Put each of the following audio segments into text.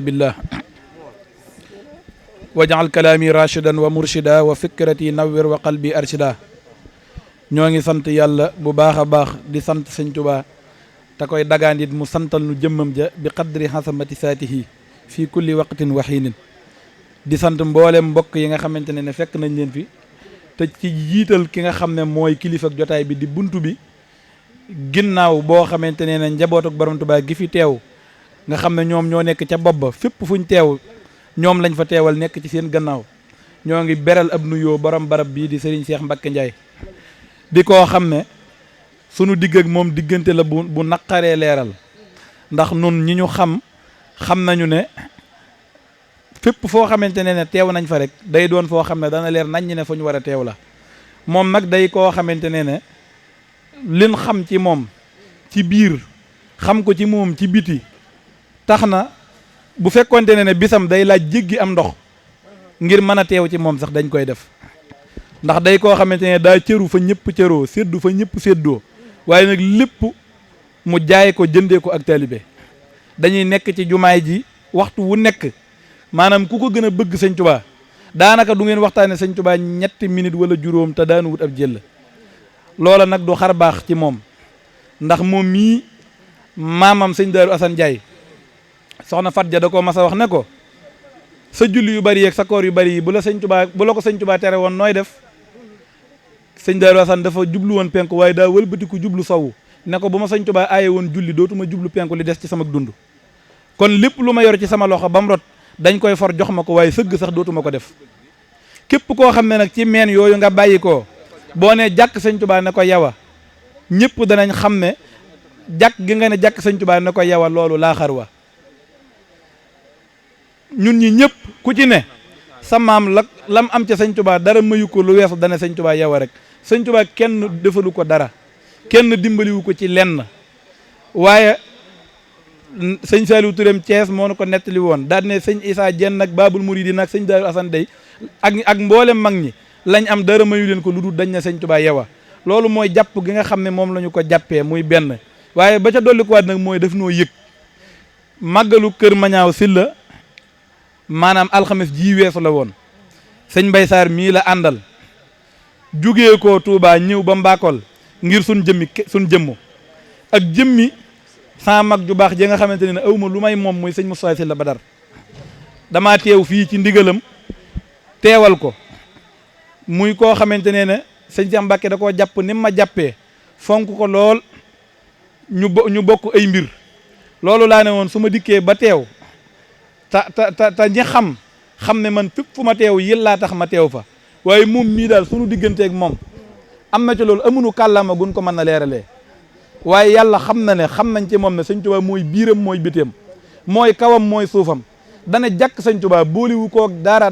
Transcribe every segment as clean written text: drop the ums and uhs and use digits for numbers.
billah waj'al kalaami rashidan wa murshida wa fikrati nawwir wa qalbi arshida. ñoo ngi sant yàlla bu baax a baax di sant sëñ Tuubaa te koy dagaan it mu santal nu jëmmam ja bi qadri hasamati saatihi fii kulli waqtin wa hiinin. di sant mboolem mbokk yi nga xamante ne fekk nañ leen fi te ci jiital ki nga xam ne mooy kilifa ak jotaay bi di buntu bi ginnaaw boo xamante ne njaboot ak borom Tuubaa gi fi teew nga xam ne ñoom ñoo nekk ca bopp ba fépp fuñ teew ñoom lañ fa teewal nekk ci seen gannaaw. ñoo ngi beral ab nuyoo borom barab bii di Serigne Cheikh Mbacké Ndiaye di koo xam ne sunu digg ak moom diggante la bu naqaree leeral ndax nun ñi ñu xam nañu ne fépp foo xamante ne teew nañ fa rek day doon foo xam ne dana leer nañ ñi ne fa ñu war a teew la. moom nag day koo xamante ne lin xam ci moom ci biir xam ko ci moom ci biti tax na bu fekkonte ne bisam day laaj jéggi am ndox ngir mën a teew ci moom sax dañ koy def ndax day koo xamante ne daa cëru fa ñëpp cëroo séddu fa ñëpp séddoo waaye nag lépp mu jaay ko jëndee ko ak taalibe. dañuy nekk ci jumaay ji waxtu wu nekk maanaam ku ko gën a bëgg sëñ Tuubaa daanaka du ngeen waxtaane sëñ Tuubaa ñetti minute wala juróom te daanu wut ab jël. loola nag du xar baax ci moom ndax moom mii maamam sëñ Daaru Asan Njaay soxna Fat Ja da koo mas a wax ne ko sa julli yu bari yeeg sa koor yu bari yi bu la ko sëñ Tuubaa tere woon nooy def. sëñ Daaru Asan dafa jublu woon penku waaye daa wëlbatiku jublu sowu ne ko bu ma sëñ Tuubaa aaye woon julli dootuma jublu penku li des ci sama dund. kon lépp lu ma yor ci sama loxo ba mu rot dañ koy for jox ma ko waaye sëgg sax dootuma ko def. képp koo xam ne nag ci meen yooyu nga bàyyi ko boo nee jàkk sëñ Tuubaa ne ko yawa ñëpp danañ xam ne jàkk gi nga ne jàkk sëñ Tuubaa ne ko yawa loolu laa xar wa. ñun ñi ñëpp ku ci ne sa maam lam am ca sëñ Tuubaa dara mayu ko lu weesu dana sëñ Tuubaa yawa rek. sëñ Tuubaa kenn defalu ko dara kenn dimbaliwu ko ci lenn waaye sëñ Saliou Touré Thiès moo nu ko nettali woon daal ne sëñ Issa Dieng ak Babul Mouridi nag sëñ Daaru Asan day ak mboolem mag ñi lañ am dara mayu leen ko lu dul dañ ne sëñ Tuubaa yawa. loolu mooy jàpp gi nga xam ne moom la ñu ko jàppee muy benn waaye ba ca dolli ko waat nag mooy daf noo yëg màggalu kër Mañaaw Silla maanaam alxames ji weesu la woon. sëñ Mbay Saar mii la àndal jugee ko Touba ñëw ba Mbakol ngir suñ jëmm ak jëmmi sama mag ju baax ji nga xamante ne awma lu may moom muy sëñ Moustapha Sylla Badar. damaa teew fii ci ndigalam teewal ko muy koo xamante ne sëñ Cheikh Mbacké da koo jàpp ni ma jàppee fonk ko lool ñu bokk ay mbir. loolu laa ne woon su ma dikkee ba teew ta ñi xam ne man fépp fu ma teew yil laa tax ma teew fa waaye moom mii daal sunu digganteeg moom am na ci loolu amuñu kàllaama gun ko mën na leeralee. waaye yàlla xam nañ ci moom ne sëñ Tuubaa mooy biiram mooy bitéem mooy kawam mooy suufam dana jàkk sëñ Tuubaa booliwu koog dara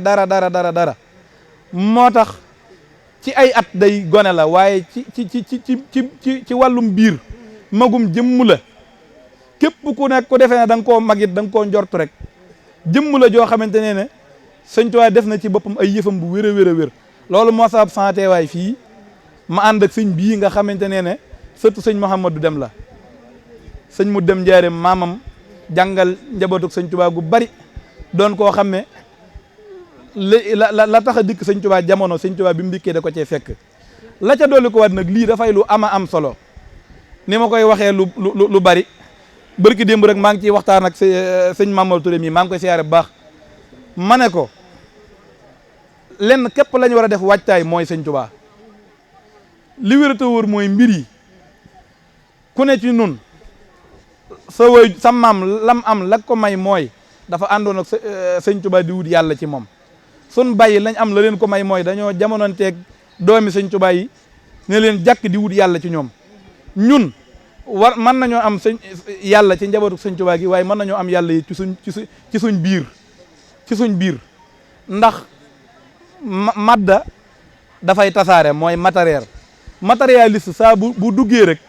moo tax ci ay at day gone la waaye ci wàllum biir magum jëmm la. képp ku nekk ku defee ne da nga koo magit da nga koo njort rek jëmm la joo xamante ne sëñ Tuubaa def na ci boppam ay yëfam bu wér a wér. loolu moo sabab santé waay fii ma ànd ak sëñ bii nga xamante ne surtout sëñ Mouhamadou Dem la sëñ mu dem njaareem maamam jàngal njabootuk sëñ Tuubaa gu bari doon koo xam ne la tax a dikk sëñ Tuubaa jamono sëñ Tuubaa bi mu dikkee da ko cee fekk. la ca dolli ko waat nag lii dafay lu am solo ni ma koy waxee lu bari bërki démb rek maa ngi ciy waxtaan ak sëñ Mamadou Touré mii maa ngi koy siyaare bu baax ma ne ko lenn képp la ñu war a def waajtaay mooy sëñ Tuubaa. li wér te wóor mooy mbir yi ku ne ci nun sa maam lam am la ko may mooy dafa àndoon ak sëñ Tuubaa di wut yàlla ci moom. sun bàyyi lañ am la leen ko may mooy dañoo jamononteeg doomi sëñ Tuubaa yi ne leen jàkk di wut yàlla ci ñoom. ñun mën nañoo am yàlla ci njabootu sëñ Tuubaa gi waaye mën nañoo am yàlla yi ci suñ biir ndax madda dafay tasaare mooy matérialiste saa bu duggee rek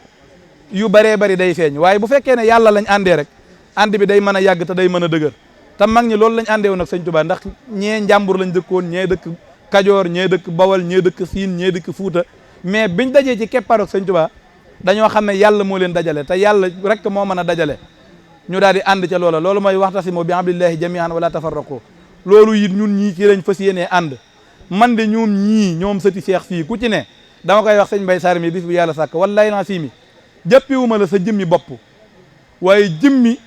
yu bëree bëri day feeñ waaye bu fekkee ne yàlla lañ àndee rek ànd bi day mën a yàgg te day mën a dëgër te mag ñi loolu lañ àndee woon ak sëñ Tuubaa ndax ñee njàmbur lañ dëkkoon ñee dëkk Kajoor ñee dëkk Bawal ñee dëkk Siin ñee dëkk Fuuta mais biñ dajee ci keppaarok sëñ Tuubaa dañoo xam ne yàlla moo leen dajale te yàlla rek moo mën a dajale ñu daal di ànd ca loola loolu mooy waxtasimu bi hablillahi jami'an wala tafarraqu loolu it ñun ñii ci lañ fas yéenee ànd man de ñoom ñii ñoom sëti Cheikh fii ku ci ne dama koy wax sëñ Mbaye Sarr mi bis bu yàlla sàkk wallahi naa sii mi jàppiwuma la sa jëmmi bopp waaye jëmmi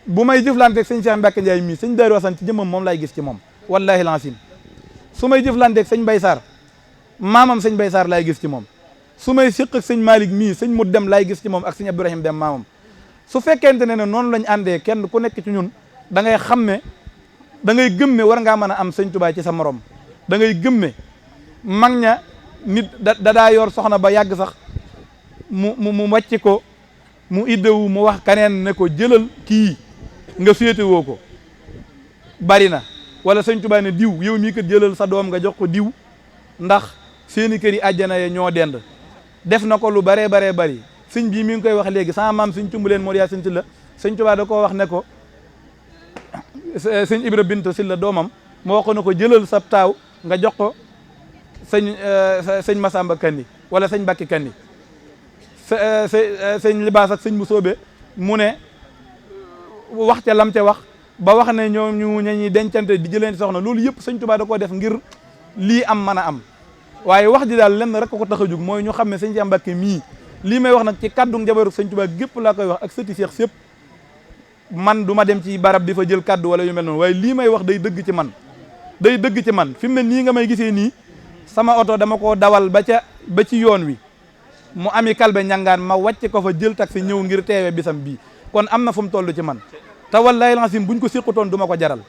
bu may jëflanteeg sëñ Cheikh Mbacke Ndiaye mii sëñ Daaru Asan ci jëmmam moom laay gis ci moom wallahi lancim su may jëflanteeg sëñ Mbaye Sarr maamam sëñ Mbaye Sarr laay gis ci moom su may séq ak sëñ Malick mii sëñ mu dem laay gis ci moom ak sëñ Abdourahim dem maamam su fekkente ne noonu lañ àndee kenn ku nekk ci ñun da ngay xam ne da ngay gëm ne war ngaa mën a am sëñ Tuubaa ci sa morom da ngay gëm ne mag ña nit daa yor soxna ba yàgg sax mu wàcc ko mu iddewu mu wax kaneen ne ko jëlal kii nga féetewoo ko bari na wala sëñ Tuubaa ne diw yow mii kat jëlal sa doom nga jox ko diw ndax seeni kër yi àjjana ye ñoo dend def na ko lu baree bari sëñ bii mi ngi koy wax léegi sama maam sëñ Cumbuleen moo yaa sëñ Silla sëñ Tuubaa da koo wax ne ko sëñ Ibra Bint Silla doomam moo wax ko ne ko jëlal sa taaw nga jox ko sëñ Masamba Kandi wala sëñ Bakki Kandi sëñ Libaas ak sëñ bu soobe mu ne wax ca lam ca wax ba wax ne ñoom ñu ñuy dencante di jëleen soxna loolu yëpp sëñ Tuubaa da koo def ngir lii am mën a am waaye wax ji daal lenn rek ko tax a jóg mooy ñu xam ne sëñ Cheikh Mbacke mii lii may wax nag ci kaddu njabootu sëñ Tuubaa gépp laa koy wax ak sëti Cheikh sépp man du ma dem ci barab di fa jël kaddu wala yu mel noonu waaye lii may wax day dëgg ci man day dëgg ci man fi mu ne nii nga may gisee nii sama oto dama koo dawal ba ci yoon wi mu ami kalbe ñangaan ma wàcc ko fa jël taxi ñëw ngir teewe bisam bii kon am na fu mu toll ci man te wallahi lancim buñ ko séqutoon du ma ko jaral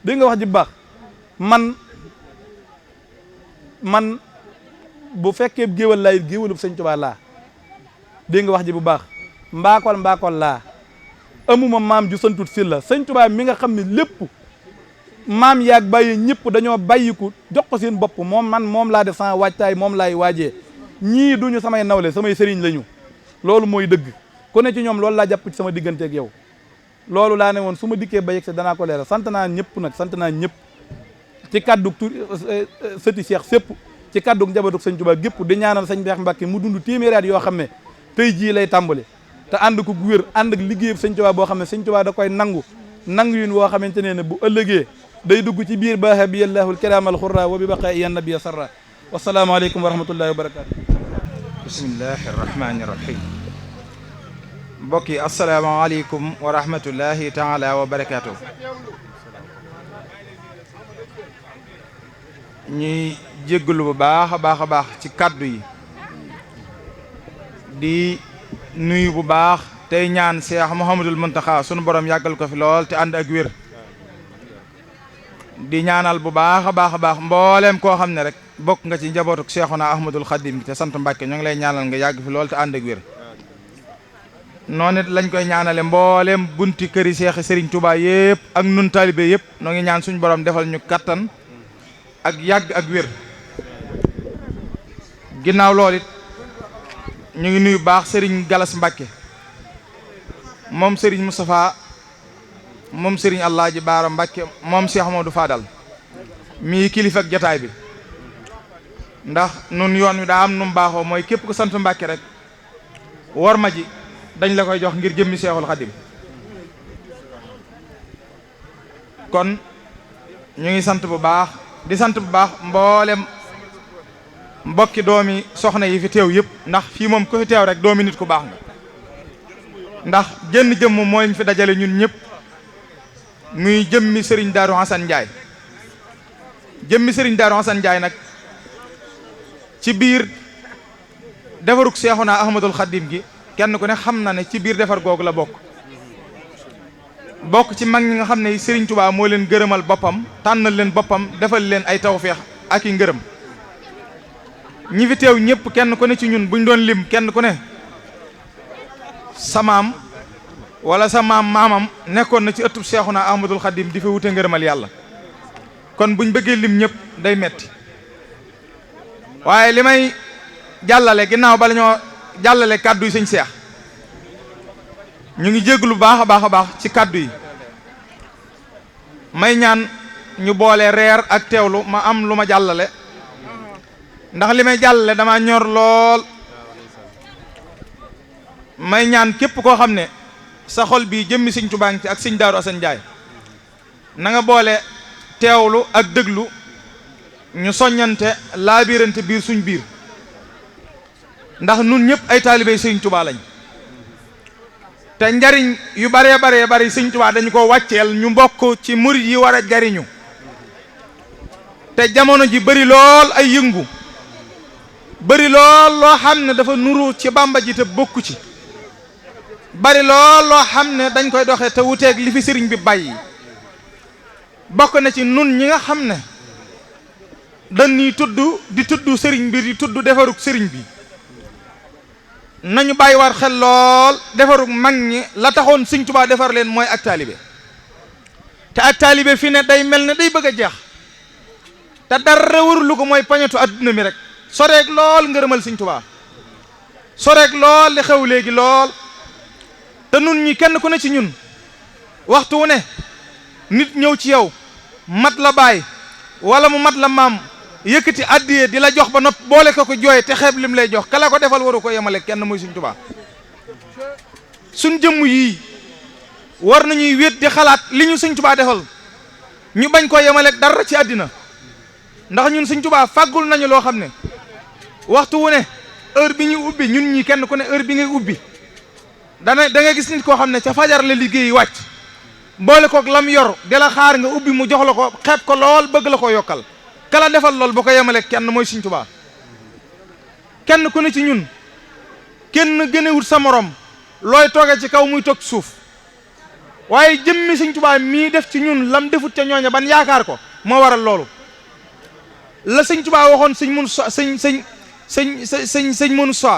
dégg nga wax ji baax man bu fekkee géwal laa it géwalub sëñ Tuubaa laa dégg nga wax ji bu baax mbaakol laa amuma maam ju santut Silla sëñ Tuubaa mi nga xam ne lépp maam yaag bàyyi ñëpp dañoo bàyyiku jox ko seen bopp moom laa def sama waajtaay moom laay waajee ñii duñu samay nawle samay sëriñ lañu loolu mooy dëgg ku ne ci ñoom loolu laa jàpp ci sama digganteeg yow loolu laa ne woon su ma dikkee ba yegg se danaa ko leeral sant naa ñëpp nag sant naa ñëpp ci kaddu sëti Cheikh sépp ci kaddu njabootu sëñ Tuubaa gépp di ñaanal sëñ Cheikh Mbacke mu dund téeméeri at yoo xam ne tey jii lay tàmbali te ànd ko wér ànd ak liggéeyub sëñ Tuubaa boo xam ne sëñ Tuubaa da koy nangu yun woo xamante ne bu ëllëgee day dugg ci biir baaxa bi allahu alkiram alxurra wa bi baqaa yan nabiya sarra wasalaamaaleykum wa rahmatullahi wa barakatu bismillahi arrahmani irrahim mbokk yi asalaamaaleykum wa rahmatullahi taala wa barakatu ñuy jéggalu bu baax a baax ci kaddu yi di nuyu bu baax tey ñaan Cheikh Mouhamadul Mountakha sunu borom yàggal ko fi lool te ànd ak wér di ñaanal bu baax a baax mboolem koo xam ne rek bokk nga ci njabootuk Cheikhuna Ahmadul Khadim te sant Mbàkke ñoo ngi lay ñaanal nga yàgg fi lool te ànd ak wér noonu it lañ koy ñaanale mboolem bunti këri Cheikh Serigne Touba yëpp ak nun taalibe yëpp noo ngi ñaan suñu borom defal ñu kattan ak yàgg ak wér ginnaaw loolu it ñu ngi nuyu baax Serigne Galas Mbàkke moom Serigne Moustapha moom Serigne Alaaji Baara Mbàkke moom Cheikh Modou Fadal mii kilifa ak jataay bi ndax nun yoon wi daa am nu mu baaxoo mooy képp ku sant Mbàkke rek war ma ji dañ la koy jox ngir jëmmi Seexul Xadim kon ñu ngi sant bu baax di sant bu baax mboolem mbokki doomi soxna yi fi teew yëpp ndax fii moom ku fi teew rek doomi nit ku baax nga ndax jënn jëmm mooy ñu fi dajale ñun ñëpp muy jëmmi Serigne Darou Hassane Ndiaye jëmmi Serigne Darou Hassane Ndiaye nag ci biir defaruk Seexuna Ahmadul Xadim gi kenn ku ne xam na ne ci biir defar googu la bokk ci mag ñi nga xam ne Serigne Touba moo leen gërëmal boppam tànnal leen boppam defal leen ay tawfeex ak i ngërëm ñi fi teew ñëpp kenn ku ne ci ñun buñ doon lim kenn ku ne sa maam wala sa maamam nekkoon na ci ëttub Seexuna Ahmadul Xadim di fa wute ngërëmal yàlla kon buñ bëggee lim ñëpp day metti waaye li may jàllale ginnaaw bala ñoo jàllale kàddu yi sëñ Seex ñu ngi jéglu baax a baax ci kàddu yi may ñaan ñu boole reer ak teewlu ma am lu ma jàllale ndax li may jàllale dama ñor lool may ñaan képp koo xam ne sa xol bii jëmmi sëñ Tuubaa ngi ci ak sëñ Daaru Asan Njaay na nga boole teewlu ak déglu ñu soññante laabirante biir suñ biir ndax nun ñëpp ay taalibey sëñ Tuubaa lañ te njariñ yu baree bari sëñ Tuubaa dañu ko wàcceel ñu mbokk ci murid yi war a jariñu te jamono ji bari lool ay yëngu bari lool loo xam ne dafa nuru ci Bàmba ji te bokku ci bari lool loo xam ne dañ koy doxee te wuteeg li fi sëriñ bi bàyyi bokk na ci nun ñi nga xam ne dañuy di tudd sëriñ bi di tudd defarug sëriñ bi nañu bàyyi war xel lool defarug mag ñi la taxoon sëñ Tuubaa defar leen mooy ak taalibe te ak taalibe fi ne day mel ne day bëgg a jeex te dara warulu ko mooy pañatu adduna mi rek soreeg lool ngërëmal sëñ Tuubaa soreeg lool li xew léegi lool te nun ñi kenn ku ne ci ñun waxtu wu ne nit ñëw ci yow mat la baay wala mu mat la maam yëkkati addiye di la jox ba nopp boole ko jooy te xeeb lim lay jox kala ko defal waru ko yemale kenn muy sëñ Tuubaa suñ jëmm yii war nañuy wéet di xalaat li ñu sëñ Tuubaa defal ñu bañ koo yemale dara ci àddina ndax ñun sëñ Tuubaa fàggul nañu loo xam ne waxtu wu ne heure bi ñuy ubbi ñun ñi kenn ku ne heure bi ngay ubbi da nga gis nit koo xam ne ca fajar la liggéey wàcc boole koog lam yor di la xaar nga ubbi mu jox la ko xeeb ko lool bëgg la ko yokkal kala defal lool boo ko yemale kenn mooy sëñ Tuubaa kenn ku ne ci ñun kenn gënewut sa morom looy tooge ci kaw muy toog suuf waaye jëmmi sëñ Tuubaa mii def ci ñun lam defut ca ñooña ban yaakaar ko moo waral loolu la sëñ Tuubaa waxoon sëñ mun so sëñ mënu so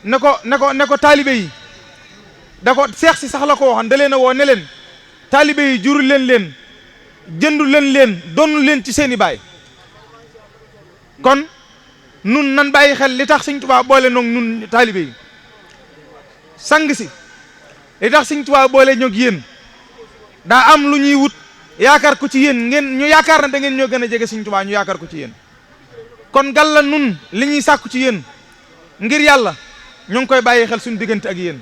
ne ko taalibe yi da ko seex si sax la ko waxoon da leen a woo ne leen taalibe yi jurul leen jëndu leen donnu leen ci seeni baay kon nun nan bàyyi xel li tax sëñ Tuubaa boole noog nun taalibe yi sang si li tax sëñ Tuubaa boole ñoog yéen daa am lu ñuy wut yaakaar ko ci yéen ngeen ñu yaakaar na da ngeen ñoo gën a jege sëñ Tuubaa ñu yaakaar ko ci yéen kon gal la nun li ñuy sàkku ci yéen ngir yàlla ñu ngi koy bàyyi xel suñu diggante ak yéen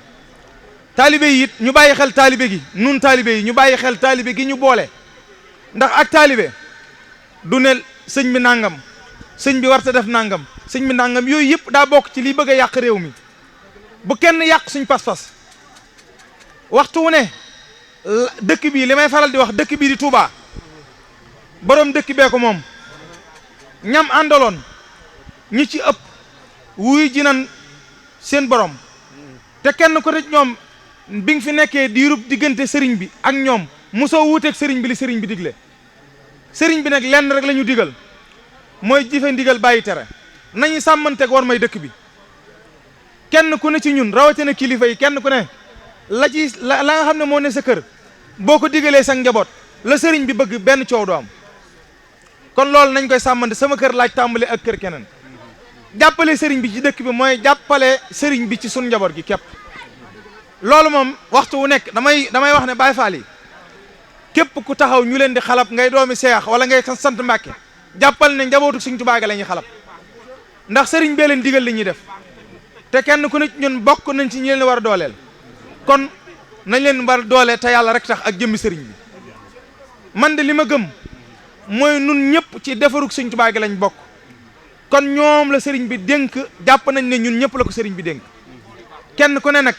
taalibe yi it ñu bàyyi xel taalibe gi nun taalibe yi ñu bàyyi xel taalibe gi ñu boole ndax ak taalibe du ne sëñ bi nangam sëñ bi warta def nangam sëñ bi nangam yooyu yëpp daa bokk ci liy bëgg a yàq réew mi bu kenn yàq suñ pas-pas waxtu wu ne dëkk bii li may faral di wax dëkk bii di Touba borom dëkk bee ko moom ñam àndaloon ñi ci ëpp wuy ji nan seen borom te kenn ko rek ñoom bi nga fi nekkee diirub diggante sëriñ bi ak ñoom mosoo wuuteeg sëriñ bi li sëriñ bi digle sëriñ bi nag lenn rek la ñu digal mooy jëfe ndigal bàyyi tere nañu sàmmanteeg war may dëkk bi kenn ku ne ci ñun rawatina kilifa yi kenn ku ne la nga xam ne moo ne sa kër boo ko digalee sa njaboot la sëriñ bi bëgg benn coow du am kon loolu nañ koy sàmmante sama kër laaj tàmbale ak kër keneen jàppale sëriñ bi ci dëkk bi mooy jàppale sëriñ bi ci sun njaboot gi képp loolu moom waxtu wu nekk damay wax ne Baay Faal yi képp ku taxaw ñu leen di xalab ngay doomi seex wala ngay sant Mbàkke jàppal ne njabootu Sëriñ Tuubaa la ñuy xalab ndax sëriñ bee leen digal li ñuy def te kenn ku nit ñun bokk nañ ci ñi leen war a dooleel kon nañ leen war a dooleel te yàlla rek tax ak jëmmi sëriñ bi man de li ma gëm mooy nun ñëpp ci defarug Sëriñ Tuubaa gi lañ bokk kon ñoom la sëriñ bi dénk jàpp nañ ne ñun ñëpp la ko sëriñ bi dénk kenn ku ne nag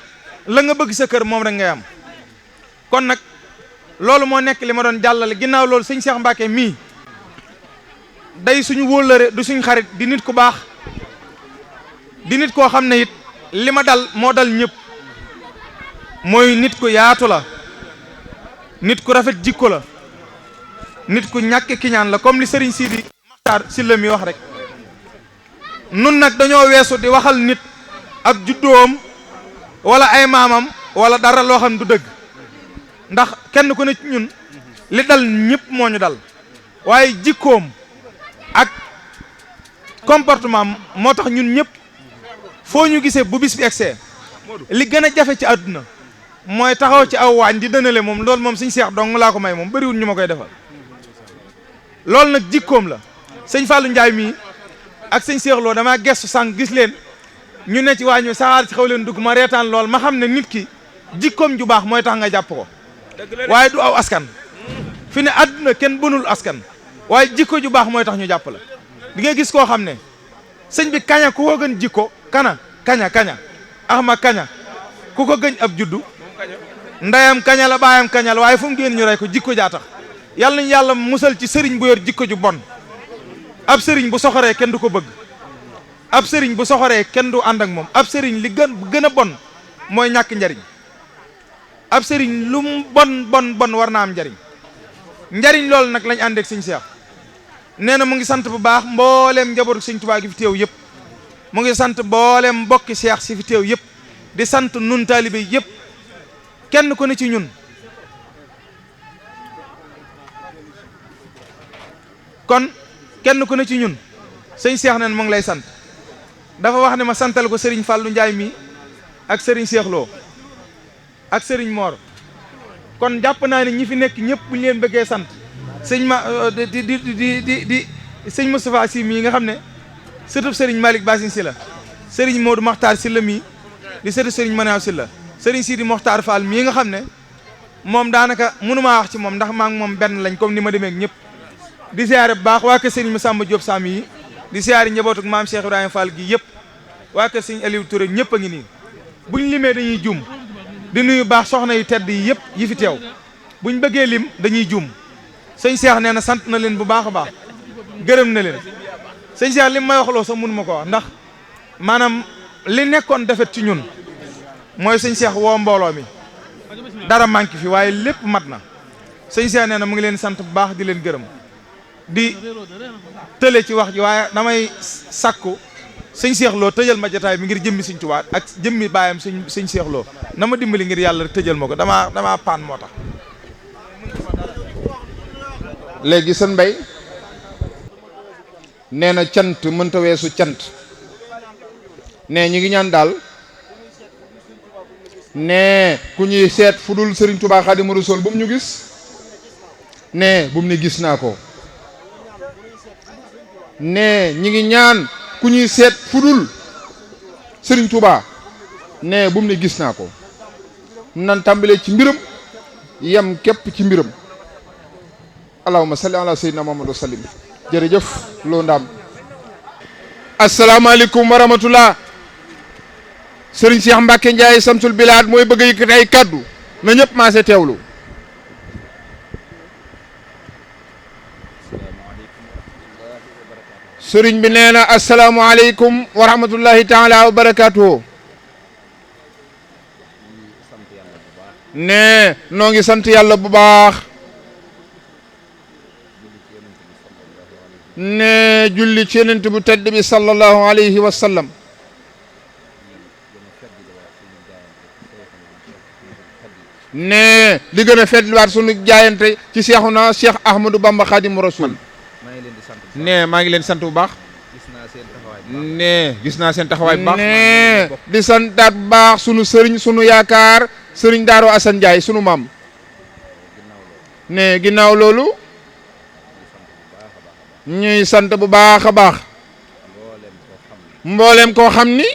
la nga bëgg sa kër moom rek ngay am kon nag loolu moo nekk li ma doon jàllale ginnaaw loolu sëñ Cheikh Mbacke mii day suñu wóllëre du suñ xarit di nit ku baax di nit koo xam ne it li ma dal moo dal ñëpp mooy nit ku yaatu la nit ku rafet jikko la nit ku ñàkk kiñaan la comme li Serigne Sidi Maxtaar Sylla mi wax rek nun nag dañoo weesu di waxal nit ak juddoom wala ay maamam wala dara loo xam du dëgg ndax kenn ku ne ci ñun li dal ñëpp moo ñu dal waaye jikkoom ak comportement moo tax ñun ñëpp foo ñu gisee bu bis bi egsee li gën a jafe ci àdduna mooy taxaw ci aw waañ di dënale moom loolu moom sëñ Seex dong laa ko may moom bëriwul ñu ma koy defal loolu nag jikkoom la sëñ Fallou Ndiaye mii ak sëñ Seex Lo damaa gestu sànq gis leen ñu ne ci waañu saxaar ci xaw leen dugg ma reetaan lool ma xam ne nit ki jikkoom ju baax mooy tax nga jàpp ko waaye du aw askan fi ne àdduna kenn bënul askan waaye jikko ju baax mooy tax ñu jàpp la di nga gis koo xam ne sëñ bi kaña ku ko gën jikko kaña axma kaña ku ko gëñ ab juddu ndeyam kaña la baayam kaña la waaye fu mu génn ñu rey ko jikko jaa tax yàlla nañu yàlla musal ci sëriñ bu yor jikko ju bon ab sëriñ bu soxoree kenn du ko bëgg ab sëriñ bu soxoree kenn du ànd ak moom ab sëriñ li gën a bon mooy ñàkk njariñ ab sëriñ lu mu bon war naa am njariñ loolu nag lañ ànd ak sëñ Seex nee na mu ngi sant bu baax mbooleem njabootu sëñ Tuubaa gi fi teew yëpp mu ngi sant mbooleem mbokki Seex si fi teew yëpp di sant nun taalibe yëpp kenn ku ne ci ñun kon kenn ku ne ci ñun sëñ Seex neen mu ngi lay sant dafa wax ne ma santal ko sëriñ Fàllu Njaay mi ak sëriñ Seex Lo ak sëriñ Moor kon jàpp naa ne ñi fi nekk ñëpp bu ñu leen bëggee sant sëñ di sëñ Moustapha Sy mii nga xam ne sëtub sëriñ Malick Basin si la sëriñ Modou Makhtar si la mii di sëtub sëriñ Manaaw si la sëriñ Sidi Mokhtar Fall mii nga xam ne moom daanaka mënumaa wax ci moom ndax maa ngi moom benn lañ comme ni ma demee ak ñëpp di siyaare bu baax waa kër sëriñ Massamba Diop Sam yi di siyaare njabootuk maam Cheikh Ibrahima Fall gi yëpp waa kër sëriñ Aliou Touré ñëpp a ngi nii buñ limee dañuy juum di nuyu baax soxna yu tedd yi yëpp yi fi teew buñ bëggee lim dañuy juum sëñ Cheikh nee na sant na leen bu baax a baax gërëm na leen sëñ Cheikh li may wax loo sax mënu ma ko wax ndax maanaam li nekkoon defet ci ñun mooy sëñ Cheikh woo mbooloo mi dara manqué fi waaye lépp mat na sëñ Cheikh nee na mu ngi leen sant bu baax di leen gërëm di tële ci wax ji waaye damay sakku sëñ Cheikh Lo tëjal ma jotaay bi ngir jëmmi sëñ Tuubaa ak jëmmi baayam sëñ Cheikh Lo na ma dimbali ngir yàlla tëjal ma ko damaa paan moo tax. léegi sën mbay nee na cant mënta weesu cant ne ñu ngi ñaan daal ne ku ñuy seet fu dul Serigne Touba Xaadimu Rasuul bu mu ñu gis ne bu mu ne gis naa ko ne ñi ngi ñaan ku ñuy seet fu dul Serigne Touba ne bu mu ne gis naa ko nan tàmbalee ci mbiram yem képp ci mbiram allahumma salli ala sayyidina Muhammad wa sallim jërëjëf loo ndaam asalaamaaleykum wa rahmatullah Serigne Cheikh Mbacke Ndiaye Samsul Bilad mooy bëgg a yëkkati ay kaddu na ñëpp maase teewlu Serigne bi nee na asalaamaaleykum wa rahmatullahi taala wa barakaatuhu ne noo ngi sant yàlla bu baax ne julli ci yonent bu tedd bi sallallahu alayhi wa sallam ne li gën a fetliwaat sunu jaayante ci Seexuna Cheikh Ahmadou Bamba Khadimu Rasul ne maa ngi leen sant bu baax ne gis naa seen taxawaay bu baax ne di santaat bu baax sunu sëriñ sunu yaakaar sëriñ Daaru Asan Njaay sunu maam ne ginnaaw loolu ñuy sant bu baax a baax mbooleem koo xam ni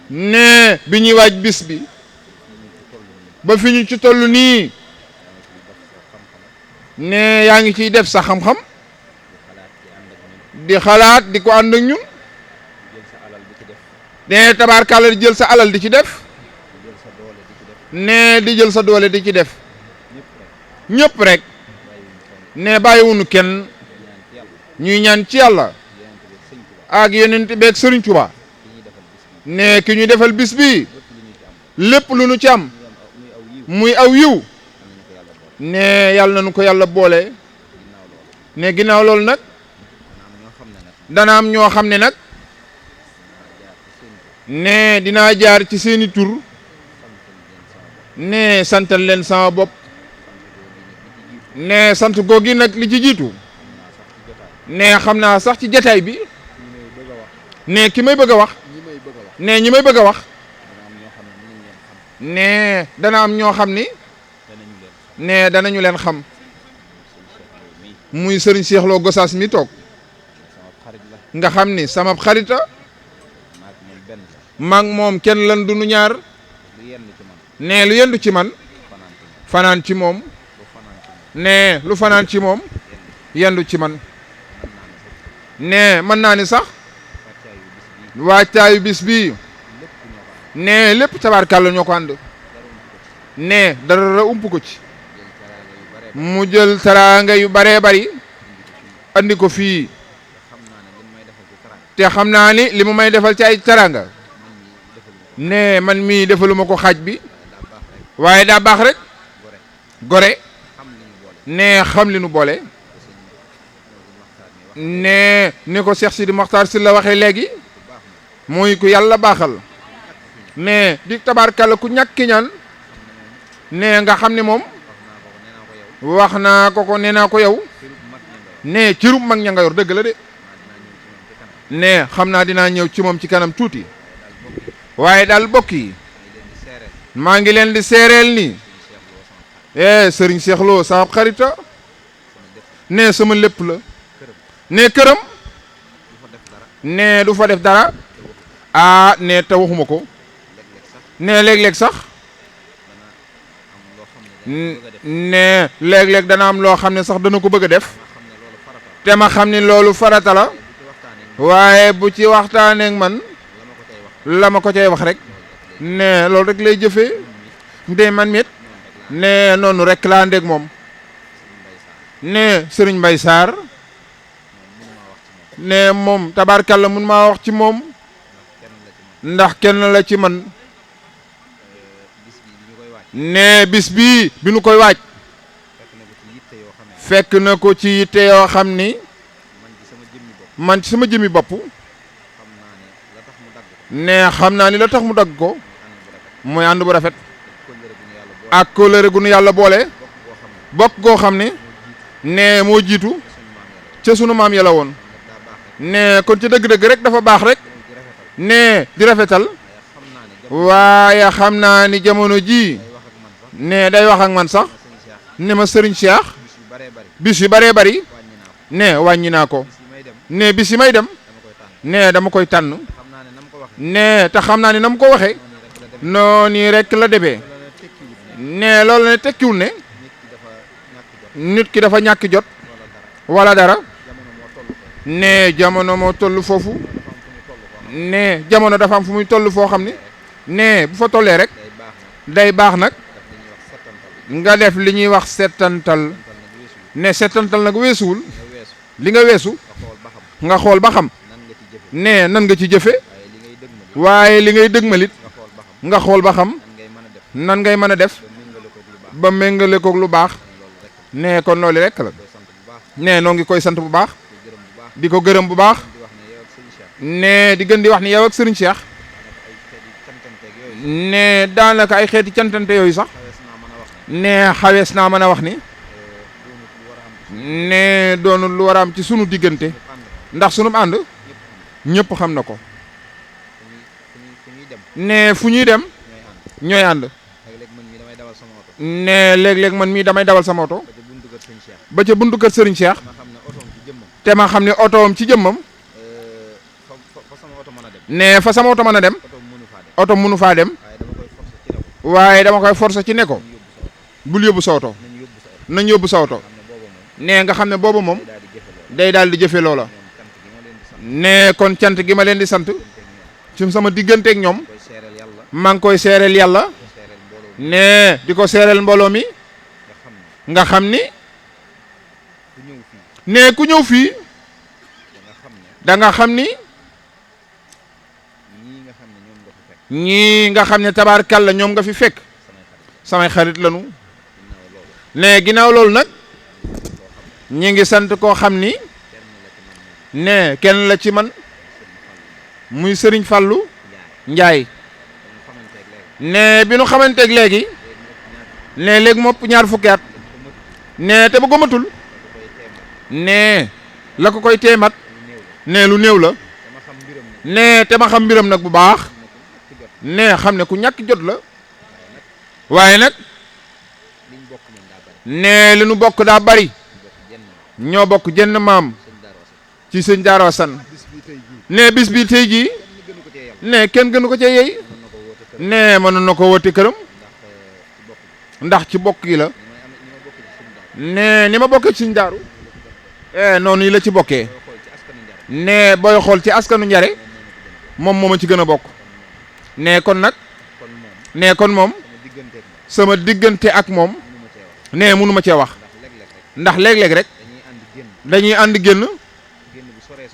ne bi ñuy waaj bis bi ba fi ñu ci toll nii ne yaa ngi ciy def sa xam-xam di xalaat di ko ànd ak ñun ne tabaarkàlla di jël sa alal di ci def ne di jël sa doole di ci def ñëpp rek ne bàyyiwunu kenn ñuy ñaan ci yàlla ak yonent beeg Sëriñ Tuubaa ne ki ñu defal bis bi lépp lu nu ci am muy aw yiw ne yàlla nañu ko yàlla boole ne ginnaaw loolu nag dana am ñoo xam ne nag ne dinaa jaar ci seeni tur ne santal leen sama bopp ne sant googi nag li ci jiitu ne xam naa sax ci jataay bi ne ki may bëgg a wax ne ñi may bëgg a wax ne dana am ñoo xam ni ne danañu leen xam muy Serigne Cheikh Lo Gossas mi toog nga xam ni sama xarita mag moom kenn lan du nu ñaar ne lu yendu ci man fanaan ci moom ne lu fanaan ci moom yendu ci man ne mën naa ni sax waajtaayu bis bii ne lépp tabaarkàlla ñoo ko ànd ne dara ump ko ci mu jël teraanga yu baree bari andi ko fii te xam naa ni li mu may defal ci ay teraanga ne man mii defaluma ko xaaj bi waaye daa baax rek gore ne xam li nu boole ne ni ko Cheikh Sidi Mokhtar si la waxee léegi muy ku yàlla baaxal ne di tabaarkàlla ku ñàkki ñaan ne nga xam ne moom wax naa ko nee naa ko yow ne cirub mag ña nga yor dëgg la de ne xam naa dinaa ñëw ci moom ci kanam tuuti waaye daal bokk yi maa ngi leen di seereel ni sëriñ Cheikh Lo sama xarita ne sama lépp la ne këram ne du fa def dara ne te waxuma ko ne léeg-léeg sax ne léeg-léeg dana am loo xam ne sax dana ko bëgg a def te ma xam ni loolu farata la waaye bu ci waxtaaneek man la ma ko cay wax rek ne loolu rek lay jëfee nde man mit ne noonu rek laa ndég moom ne Serigne Mbaye Sarr ne moom tabaarkàlla mun maa wax ci moom ndax kenn la ci man ne bis bii bi nu koy waaj fekk na ko ci yitte yoo xam ni man ci sama jëmmi bopp ne xam naa ni la tax mu dagg ko mooy ànd bu rafet ak kóllëre gu nu yàlla boole bokk goo xam ne moo jiitu ca sunu maam yàlla woon ne kon ci dëgg-dëgg rek dafa baax rek ne di rafetal waaye xam naa ni jamono ji ne day wax ak man sax ne ma sëriñ Cheikh bis yu baree bari ne wàññi naa ko ne bis yi may dem ne dama koy tànn ne te xam naa ni na mu ko waxee noonu rek la demee ne loolu ne tekkiwul ne nit ki dafa ñàkk jot wala dara ne jamono moo toll foofu ne jamono dafa am fu muy toll foo xam ne bu fa tollee rek day baax nag nga def li ñuy wax settantal ne settantal nag weesuwul li nga weesu nga xool ba xam ne nan nga ci jëfe waaye li ngay dëgmalit nga xool ba xam nan ngay mën a def ba méngale koog lu baax ne kon loolu rek la ne noo ngi koy sant bu baax di ko gërëm bu baax ne di gën di wax ni yow ak Serigne Cheikh ne daanaka ay xeeti cantante yooyu sax ne xawees naa mën a wax ni ne doonul lu war a am ci sunu diggante ndax sunu ànd ñëpp xam na ko ne fu ñuy dem ñooy ànd ne léeg-léeg man mii damay dawal sama oto ba ca buntu kër Serigne Cheikh te ma xam ne otoom ci jëmmam ne fa sama oto mën a dem oto mënu faa dem waaye dama koy forcer ci ne ko bul yóbbu sa oto nañ yóbbu sa oto ne nga xam ne boobu moom day daal di jëfe loola ne kon cant gi ma leen di sant ci sama digganteeg ñoom maa ngi koy seereel yàlla ne di ko seereel mbooloo mi nga xam ni ne ku ñëw fii da nga xam ni ñii nga xam ne tabaarkàlla ñoom nga fi fekk samay xarit lañu ne ginnaaw loolu nag ñi ngi sant koo xam ni ne kenn la ci man muy Sëriñ Fallu Njaay ne bi nu xamanteeg léegi ne léegi mopp ñaar fukki at ne te ba gomatul ne la ko koy teemat ne lu néew la ne te ma xam mbiram nag bu baax ne xam ne ku ñàkk jot la waaye nag ne li nu bokk daa bari ñoo bokk jenn maam ci sëñ Daara Wasan ne bis bi tey jii ne kenn gënu ko cee yey ne mënoon na ko woote këram ndax ci bokk gi la ne ni ma bokkee ci Sëñ Daaru noonu yi la ci bokkee ne booy xool ci askanu Njare moom moo ma ci gën a bokk ne kon nag ne kon moom sama diggante ak moom ne mënu ma cee wax ndax léeg-léeg rek dañuy ànd génn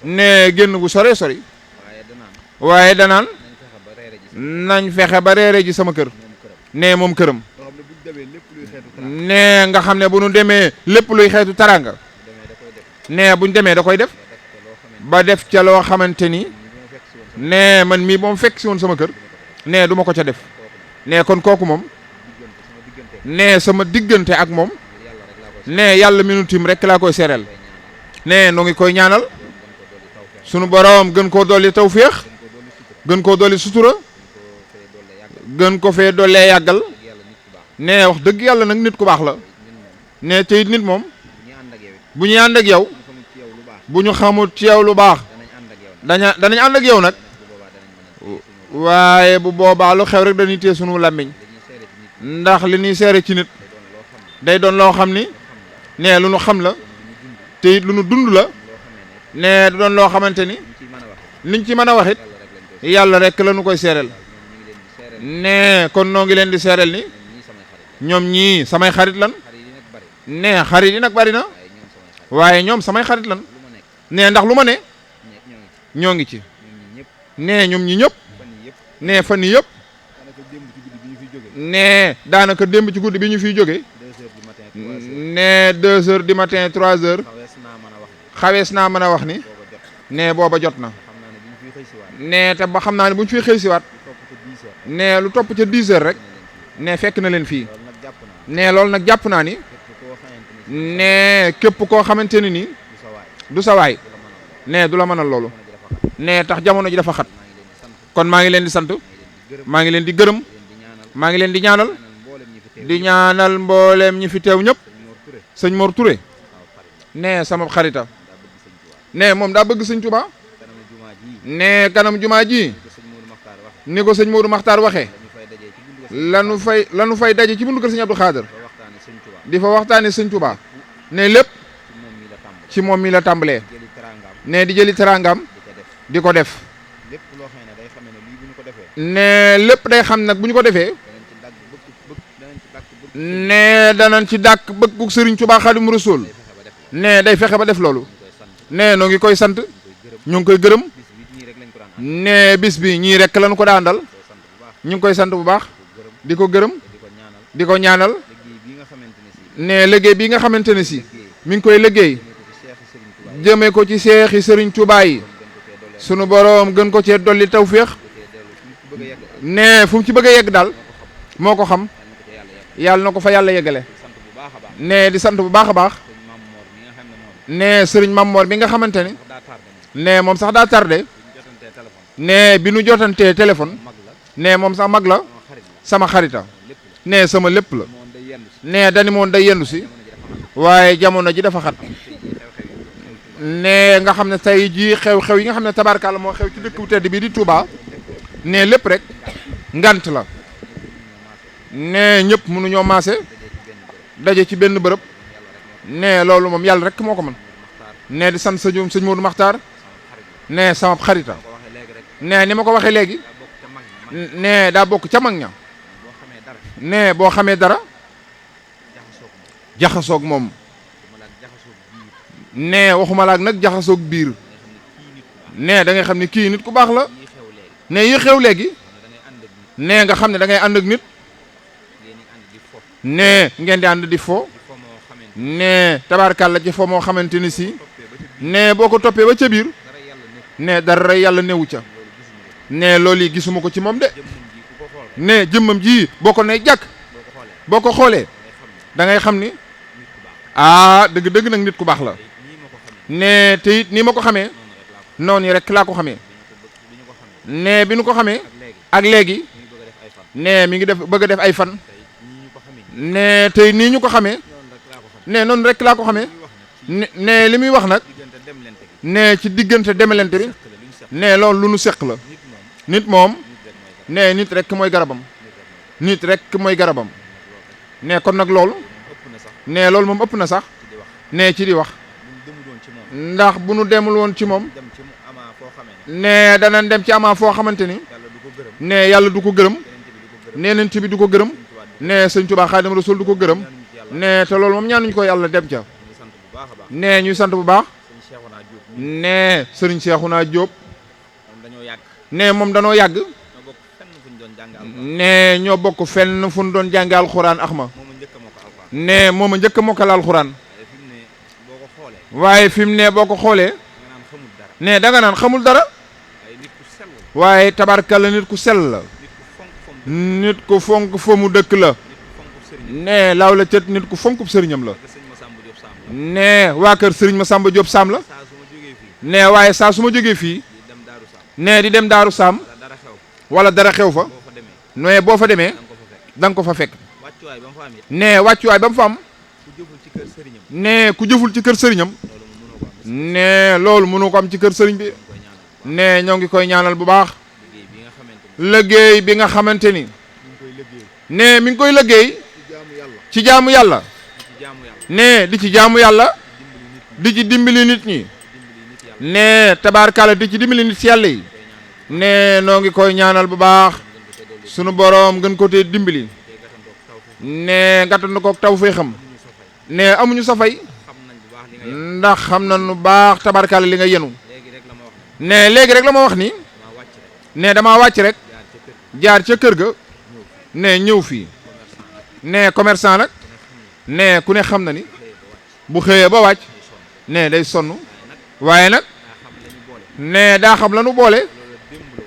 ne génn bu sore sori waaye danaan nañ fexe ba reere ji sama kër ne moom këram ne nga xam ne bu nu demee lépp luy xeetu taranga ne buñ demee da koy def ba def ca loo xamante ni ne man mii moom fekk si woon sama kër ne du ma ko ca def ne kon kooku moom ne sama diggante ak moom ne yàlla mi nu tiim rek laa koy seereel ne nu ngi koy ñaanal sunu boroom gën koo dolli tawféex gën koo dolli sutura gën ko fee dollee yàggal ne wax dëgg yàlla nag nit ku baax la ne te it nit moom bu ñuy ànd ak yow bu ñu xamul ci yow lu baax danañ ànd ak yow nag waaye bu boobaa lu xew rek dañuy téye sunu làmmiñ ndax li ñuy seere ci nit day doon loo xam ni ne lu nu xam la te it lu nu dund la ne du doon loo xamante ni liñ ci mën a wax it yàlla rek la nu koy seereel ne kon noo ngi leen di seereel ni ñoom ñii samay xarit lan ne xarit yi nag bari na waaye ñoom samay xarit lan ne ndax lu ma ne ñoo ngi ci ne ñoom ñi ñëpp ne fan yii yëpp ne daanaka démb ci guddi bi ñu fiy jóge ne 2 heures du matin 3 heures xawees naa mën a wax ni ne booba jot na ne te ba xam naa ne bu ñu fiy xëy siwaat ne lu topp ca 10 heures rek ne fekk na leen fii ne loolu nag jàpp naa ni ne képp koo xamante ni nii du sa waay ne du la mënal loolu ne tax jamono ji dafa xat kon maa ngi leen di sant maa ngi leen di gërëm maa ngi leen di ñaanal mbooleem ñi fi teew ñëpp sëñ Mor Touré ne sama xarita ne moom daa bëgg sëñ Touba ne kanam jumaa ji ni ko sëñ Modou Makhtar waxee lanu fay daje ci bundu kër sëñ Abdou Khader di fa waxtaane sëñ Touba ne lépp ci moom mi la tàmbalee ne di jëli teraangam di ko def ne lépp day xam nag bu ñu ko defee ne danañ ci dàkk bëggu Sëriñ Touba Xaadimu Rasuul ne day fexe ba def loolu ne noo ngi koy sant ñu ngi koy gërëm ne bis bi ñii rek lañu ko daandal ñu ngi koy sant bu baax di ko gërëm di ko ñaanal ne liggéey bi nga xamante ne si mi ngi koy liggéey jëmee ko ci seexi Sëriñ Touba yi sunu boroom gën ko cee dolli tawféex ne fu mu ci bëgg a yegg daal moo ko xam yàlla na ko fa yàlla yeggale ne di sant bu baax a baax ne sëriñ Mamor bi nga xamante ni ne moom sax daa tardé ne bi nu jotantee téléphone ne moom sax mag la sama xarita ne sama lépp la ne dani moon day yendu si waaye jamono ji dafa xat ne nga xam ne tey jii xew-xew yi nga xam ne tabarkalla moo xew ci dëkk bu tedd bii di Touba ne lépp rek ngant la ne ñëpp mënuñoo maase daje ci benn bërëb ne loolu moom yàlla rek moo ko mën ne di sant sëñ Modou Makhtar ne sama xarita ne ni ma ko waxee léegi ne daa bokk ca mag ña ne boo xamee dara jaxasoog moom ne waxuma laak nag jaxasoog biir ne da ngay xam ne kii nit ku baax la ne yi xew léegi ne nga xam ne da ngay ànd ak nit ne ngeen di ànd di fo ne tabaarkàlla ci fo moo xamante ni si ne boo ko toppee ba ca biir ne dara yàlla newu ca ne loolu yi gisuma ko ci moom de ne jëmmam ji boo ko ne jàkk boo ko xoolee da ngay xam ni dëgg-dëgg nag nit ku baax la ne te it nii ma ko xamee noonu rek laa ko xamee ne bi nu ko xamee ak léegi ne mi ngi bëgg a def ay fan ne tey nii ñu ko xamee ne noonu rek laa ko xamee ne li muy wax nag ne ci diggante demelente bi ne loolu lu nu seq la nit moom ne nit rek mooy garabam nit rek mooy garabam ne kon nag loolu ne loolu moom ëpp na sax ne ci di wax ndax bu nu demul woon ci moom ne danañ dem ci amaa foo xamante ni ne yàlla du ko gërëm ne yonent bi du ko gërëm ne sëñ Tuubaa Xaadimu Rasuul du ko gërëm ne te loolu moom ñaanuñ ko yàlla dem ca ne ñuy sant bu baax ne sëriñ Seexuna Jóob ne moom danoo yàgg ne ñoo bokk fenn fu ñu doon jànge alxuraan ax ma ne moom a njëkk a mokkal alxuraan waaye fi mu ne boo ko xoolee ne danga naan xamul dara waaye tabarkalla nit ku sell la nit ku fonk fa mu dëkk la ne laaw la cët nit ku fonkub sëriñam la ne waa kër sëriñ Masamba Diop Sam la ne waaye saa su ma jógee fii ne di dem Daaru Sam wala dara xew fa ne boo fa demee da nga ko fa fekk ne wàccuwaay ba mu fa am ne ku jëful ci kër sëriñam ne loolu mënu ko am ci kër sëriñ bi ne ñoo ngi koy ñaanal bu baax liggéey bi nga xamante ni ne mi ngi koy liggéey ci jaamu yàlla ne di ci jaamu yàlla di ci dimbali nit ñi ne tabaarkalla di ci dimbali nit yàlla yi ne noo ngi koy ñaanal bu baax sunu boroom gën ko te dimbali ne gàttandu ko taw fay xam ne amuñu sa fay ndax xam na nu baax tabaarkalla li nga yenu ne léegi rek la ma wax ni ne damaa wàcc rek jaar ca kër ga ne ñëw fii ne commerçant nag ne ku ne xam na ni bu xëyee ba wàcc ne day sonn waaye nag ne daa xam la nu boole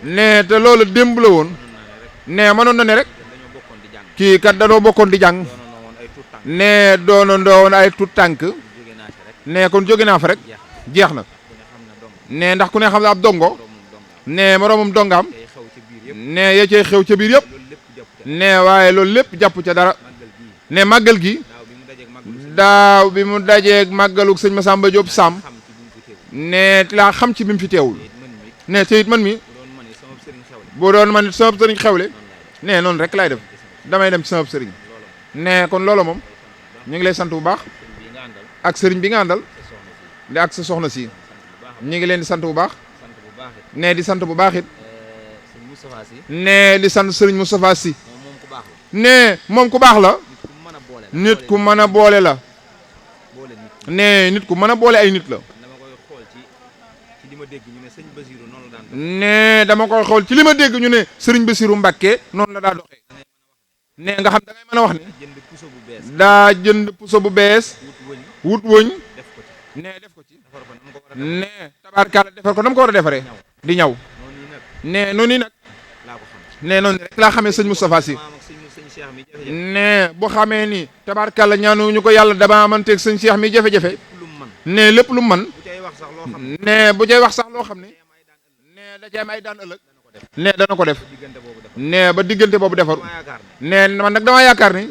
ne te loolu démb la woon ne mënoon na ne rek kii kat danoo bokkoon di jàng ne doonandoo woon ay tut tànk ne kon jóge naa fa rek jeex na ne ndax ku ne xam ne ab dongo ne moroomam dongaam ne ya cay xew ca biir yëpp ne waaye loolu lépp jàpp ca dara ne màggal gi daaw bi mu dajeeg màggaluk sëñ Masamba Diop Sam ne laa xam ci bi mu fi teewul ne te it man mi bu doon man sama sëriñ xewle ne noonu rek laay def damay dem ci sama sëriñ ne kon loolu moom ñu ngi lay sant bu baax ak sëriñ bi nga àndal di ak sa soxna si ñu ngi leen di sant bu baax ne di sant bu baax it ne di sant sëriñ Moustapha Sy ne moom ku baax la nit ku mën a boole la ne nit ku mën a boole ay nit la ne dama koy xool ci li ma dégg ñu ne sëriñ Bassirou Mbacké noonu la daa doxee ne nga xam da ngay mën a wax ni daa jënd puso bu bees wut wëñ ne def ko ci ne tabaarkalla defar ko nam ko war a defaree di ñaw ne noonu nag ne noonu rek laa xamee sëñ Moustapha Sy ne bu xamee ni tabaarkalla ñaanu ñu ko yàlla dama amanteeg sëñ Cheikh mi jafe-jafe ne lépp lu man ne bu cay wax sax loo xam ne ne da cay am ay daan ëllëg ne dana ko def ne ba diggante boobu defaru ne man nag dama yaakaar ni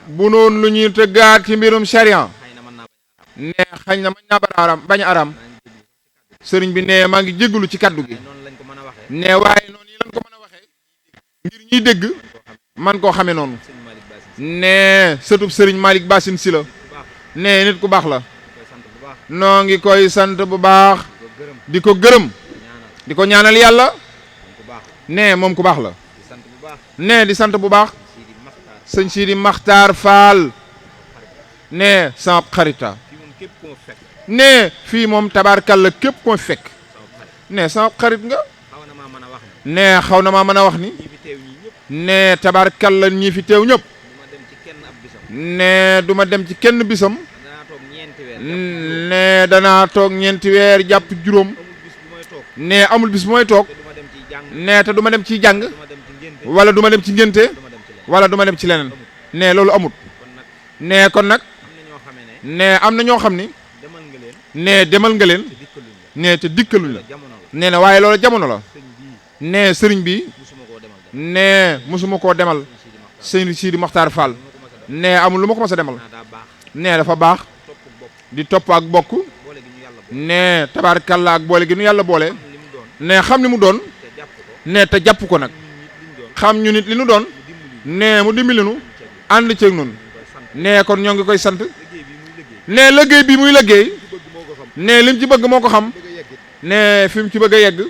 bu noonu lu ñuy tëggaat ci mbirum charia ne xañ na mañ naa bañ a araam sëriñ bi ne maa ngi jégalu ci kaddu gi ne waaye noonu yi lañ ko mën a waxee ngir ñuy dégg man koo xamee noonu ne sëtub sëriñ Malick Bassine Sy la ne nit ku baax la noo ngi koy sant bu baax di ko gërëm di ko ñaanal yàlla ne moom ku baax la ne di sant bu baax sëñ Sidi Maxtaar Faal ne sama xarita ne fii moom tabaarkalla képp koo fekk ne sama xarit nga ne xaw na maa mën a wax ni ne tabaarkalla ñii fi teew ñëpp ne du ma dem ci kenn bisam ne danaa toog ñeenti weer jàpp juróom ne amul bis bu may toog ne te du ma dem ci jàng wala du ma dem ci ngénte wala du ma dem ci leneen ne loolu amut ne kon nag ne am na ñoo xam ni ne demal nga leen ne te dikkaluñ la nee na waaye loolu jamono la ne sëriñ bi ne musuma koo demal sëñ Sidi Mokhtar Fall ne amul lu ma ko mas a demal ne dafa baax di topp ak bokk ne tabaarkalla ak boole gi nu yàlla boole ne xam li mu doon ne te jàpp ko nag xam ñu nit li nu doon ne mu dimbali nu ànd ceeg nun ne kon ñoo ngi koy sant ne liggéey bi muy liggéey ne lim ci bëgg moo ko xam ne fi mu ci bëgg a yegg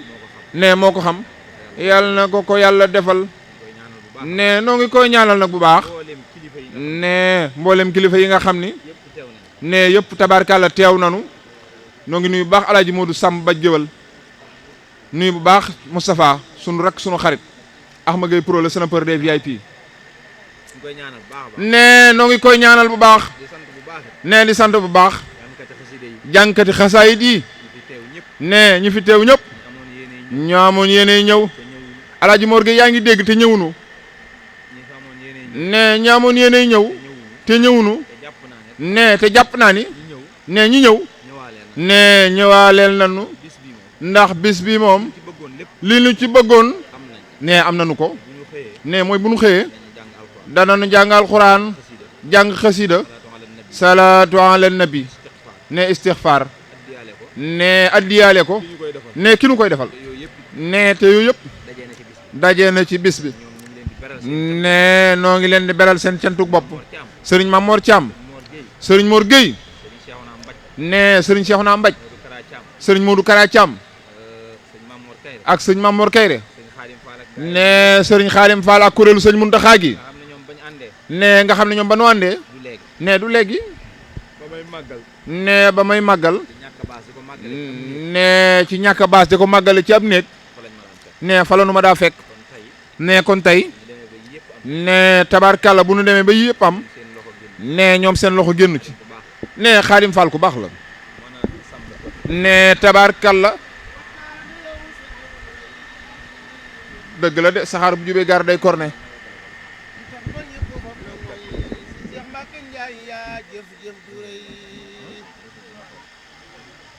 ne moo ko xam yàlla na ko yàlla defal ne noo ngi koy ñaanal nag bu baax ne mboolem kilifa yi nga xam ni ne yëpp tabaarkàlla teew nanu noo ngi nuyu bu baax alaaji Modou Samb Baj Géwal nuyu bu baax Moustapha sunu rak sunu xarit Axma Gueye Pro le sénateur des VIP ne noo ngi koy ñaanal bu baax ne di sant bu baax jànkati xasaayit yi ne ñi fi teew ñëpp ñoo amoon yéene ñëw alaaji Mor Gueye yaa ngi dégg te ñëwunu ne ñi amoon yéene ñëw te ñëwunu ne te jàpp naa ni ne ñi ñëw ne ñëwaaleel nanu ndax bis bi moom li ñu ci bëggoon ne am nanu ko ne mooy bu nu xëyee danañu jàng alxuraan jàng xasida salaatu ala nabi ne istixfaar ne addiyaale ko ne ki nu koy defal ne te yooyu yëpp dajee na ci bis bi ne noo ngi leen di beral seen cantuk bopp sëriñ Mamor Thiam sëriñ Mor Gueye ne sëriñ Cheikhouna Mbaj sëriñ Modou Kara Thiam ak sëriñ Mamor Kayre ne sëriñ Xaadim Fall ak kuréelu sëriñ Muntaxa gi ne nga xam ne ñoom ba nu àndee ne du léegi ne ba may màggal ne ci ñàkk baas di ko màggale ci ab néeg ne fa la nu ma daa fekk ne kon tey ne tabaarkàlla bu nu demee ba yëpp am ne ñoom seen loxo génn ci ne Xaadim Fall ku baax la ne tabaarkàlla dëgg la de saxaar bu jubee gaar day korne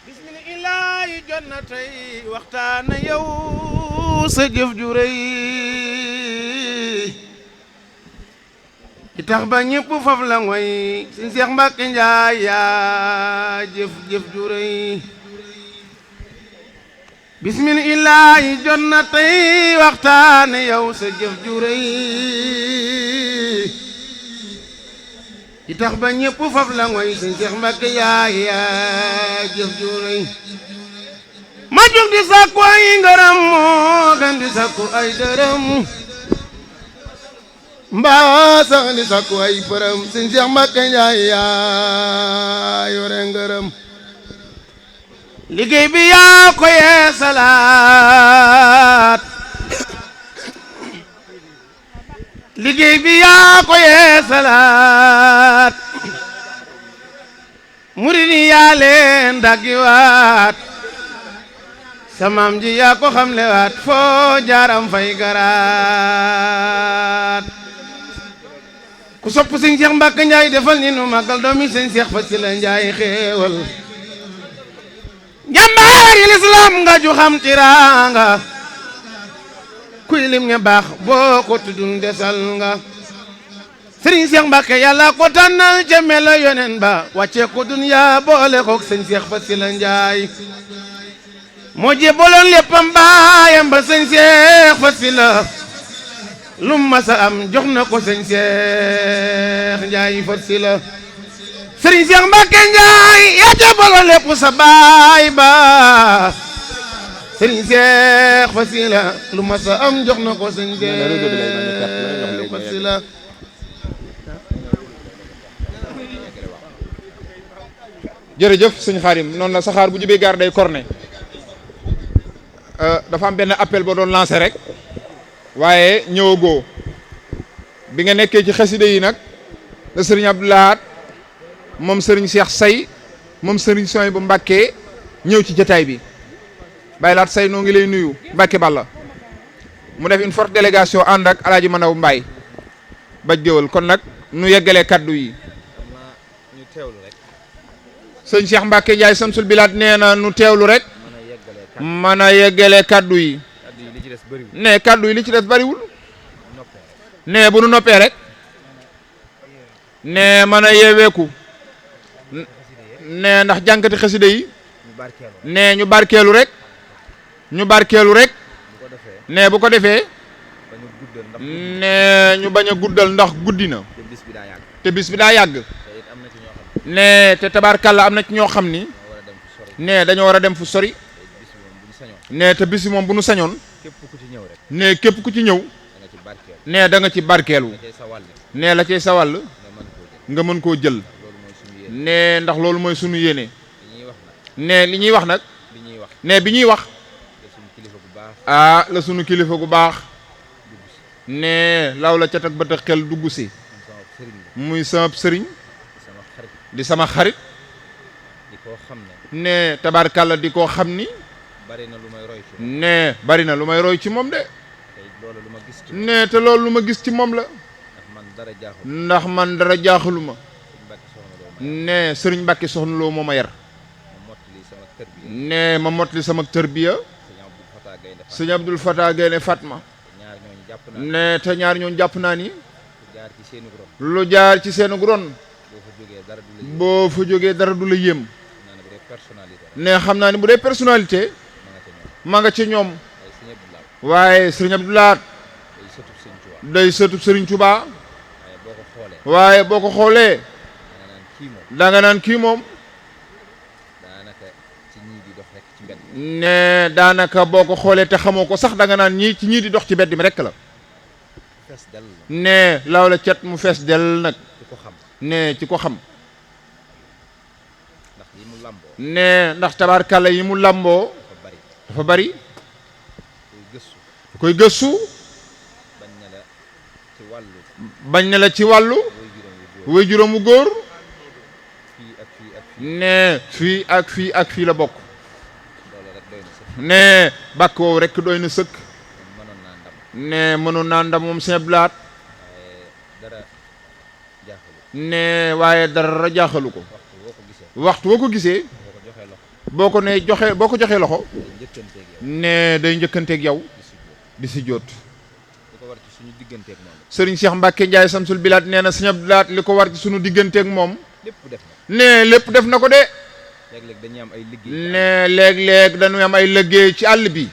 bismillaahi jot na tey waxtaana yow sa jëf ju rëy ci tax ba ñëpp faf la ngoy Sëñ Seex Mbàkke Njaay yaa jëf ju rëy bismillaahi jot na tey waxtaane yow sa jëf ju rëy ci tax ba ñëpp faf la ngoy Sëñ Seex Mbàkke yaa jëf ju rëy ma jóg di sàkku ay ngërëm moo gën di sàkku ay dërëm mbaa sax di sàkku ay përëm Sëñ Seex Mbàkke Njaay yaa yore ngërëm liggéey bi yaa ko yee salaat liggéey bi yaa ko yee salaat murid yi yaa leen daggiwaat samaam ji yaa ko xamlewaat foo jaaram fay garaat ku sopp Sëñ Seex Mbàkke Njaay defal ni nu màggal doomi Sëñ Seex Fasila Njaay xéewal jàmbaari lislaam nga ju xam tiraanga kuy lim nga baax boo ko tuddul desal nga Sëriñ Seex Mbàkke yàlla ko tànnal ca melo yonen ba wàcce ko duniya boole kook Sëñ Seex Fasila Njaay moo jébbaloon léppam baayam ba Sëñ Seex Fasila lum masa am jox na ko Sëñ Seex Njaay Fasila Sëriñ Seex Mbàkke Njaay yaa jébbaloon lépp sa baay ba Sëriñ Seex Fasila lu masa am jox na ko Sëñ Seex Fasila jërëjëf sëñ Xaadim noonu la saxaar bu jubee gaar day korne dafa am benn appel ba doon lancé rek waaye ñëwagoo bi nga nekkee ci xasida yi nag la sëriñ Abdou Lahad moom sëriñ Cheikh Say moom sëriñ Soy bu Mbàkke ñëw ci jataay bi Baye Laat Say noo ngi lay nuyu Mbàkke Balla mu def une forte délégation ànd ak alaaji Manaw Mbaay Baj Géwal kon nag nu yeggalee kaddu yi sëñ Cheikh Mbàkke Njaay Samsul Bilaat nee na nu teewlu rek mën a yeggalee kaddu yi ne kaddu yi li ci des bariwul ne bu nu noppee rek ne mën a yeeweeku ne ndax jànkati xasida yi ne ñu barkeelu rek ne bu ko defee bañ a guddal ndax ne ñu bañ a guddal ndax guddi na te bis bi daa yàgg te bis bi daa yàgg te it am na ci ñoo xam ne te tabaarkàlla am na ci ñoo xam ni ne war a dem fu sori ne dañoo war a dem fu sori te it bis bi moom bu ñu sañoon ne te bis bi moom bu nu sañoon képp ku ci ñëw rek ne képp ku ci ñëw da nga ci barkeel ne da nga ci barkeelu da cay sa wàll ne la cay sa wàll nga mën koo jël nga mën koo jël loolu mooy suñu yéene ne ndax loolu mooy sunu yéene li ñuy wax nag ne li ñuy wax nag bi ñuy wax ne bi ñuy wax te suñu kilifa bu baax ah la sunu kilifa gu baax dugg si ne law la cat ak bët ak xel dugg si sama sëriñ la muy sama sëriñ sama xarit di sama xarit di koo xam ne ne tabaarkàlla di koo xam ni bari na lu may roy ci moom ne bari na lu may roy ci moom de te it loolu lu ma gis ci ne te loolu lu ma gis ci moom la ndax man dara jaaxul ndax man dara jaaxalu ma suñu Mbàkke soxna loo ma ne sëriñ Mbàkke soxna loo moo ma yar ma mottali sama kër bi ne ma mottali sama tërbiya sëñ Abdou Fatah Gaynde Fatma sëñ Abdul Fatah Gaynde Fatma ñaar ñooñu jàpp naa ne te ñaar ñoon jàpp naa ni ku jaar ci seeni ron lu jaar ci seen ron boo fa jógee dara du la yëg boo fa jógee dara du la yéem naa ne bu dee personnalité rek ne xam naa ni bu dee personnalité ma nga ca ñoom ma nga ci ñoom waaye sëñ Abdou Lahad waaye sëriñ Abdou Lahad day sëtub sëñ Tuubaa day sëtub sëriñ Tuubaa waaye boo ko xoolee waaye boo ko xoolee da nga naan kii moom da nga naan kii moom daanaka ci ñii di dox rek ci mbedd ne daanaka boo ko xoolee te xamoo ko sax da nga naan ñii ci ñii di dox ci mbedd mi rek la fees dell la ne law la cet mu fees dell nag di ko xam ne ci ko xam ndax yi mu làmboo ne ndax tabaarkàlla yi mu làmboo dafa bari dafa bari kuy gëstu koy gëstu bañ na la ci wàllu bañ na la ci wàllu way juróom wu góor way juróom wu góor fii ak fii ak fii ne fii ak fii ak fii la bokk loolu rek doy na sax ne bàkk woowu rek doy na sëkk mënoon naa ndam ne mënoon naa ndam moom Sëñ Abdou Lahad waaye dara jaaxalu ne waaye dara jaaxalu ko waxtu boo ko gisee waxtu boo boo ko gisee ko joxee loxo boo ko joxee loxo day njëkkanteeg yow ne day njëkkanteeg yow di si jóot di si jóot li ko war ci suñu digganteeg moom Sëriñ Cheikh Mbacke Ndiaye Samsul Bilad nee na Sëñ Abdou Lahad li ko war ci sunu digganteeg moom lépp def na ne lépp def na ko de léeg-léeg dañuy am ay liggéey ne léeg-léeg dañuy am ay liggéey ci àll bi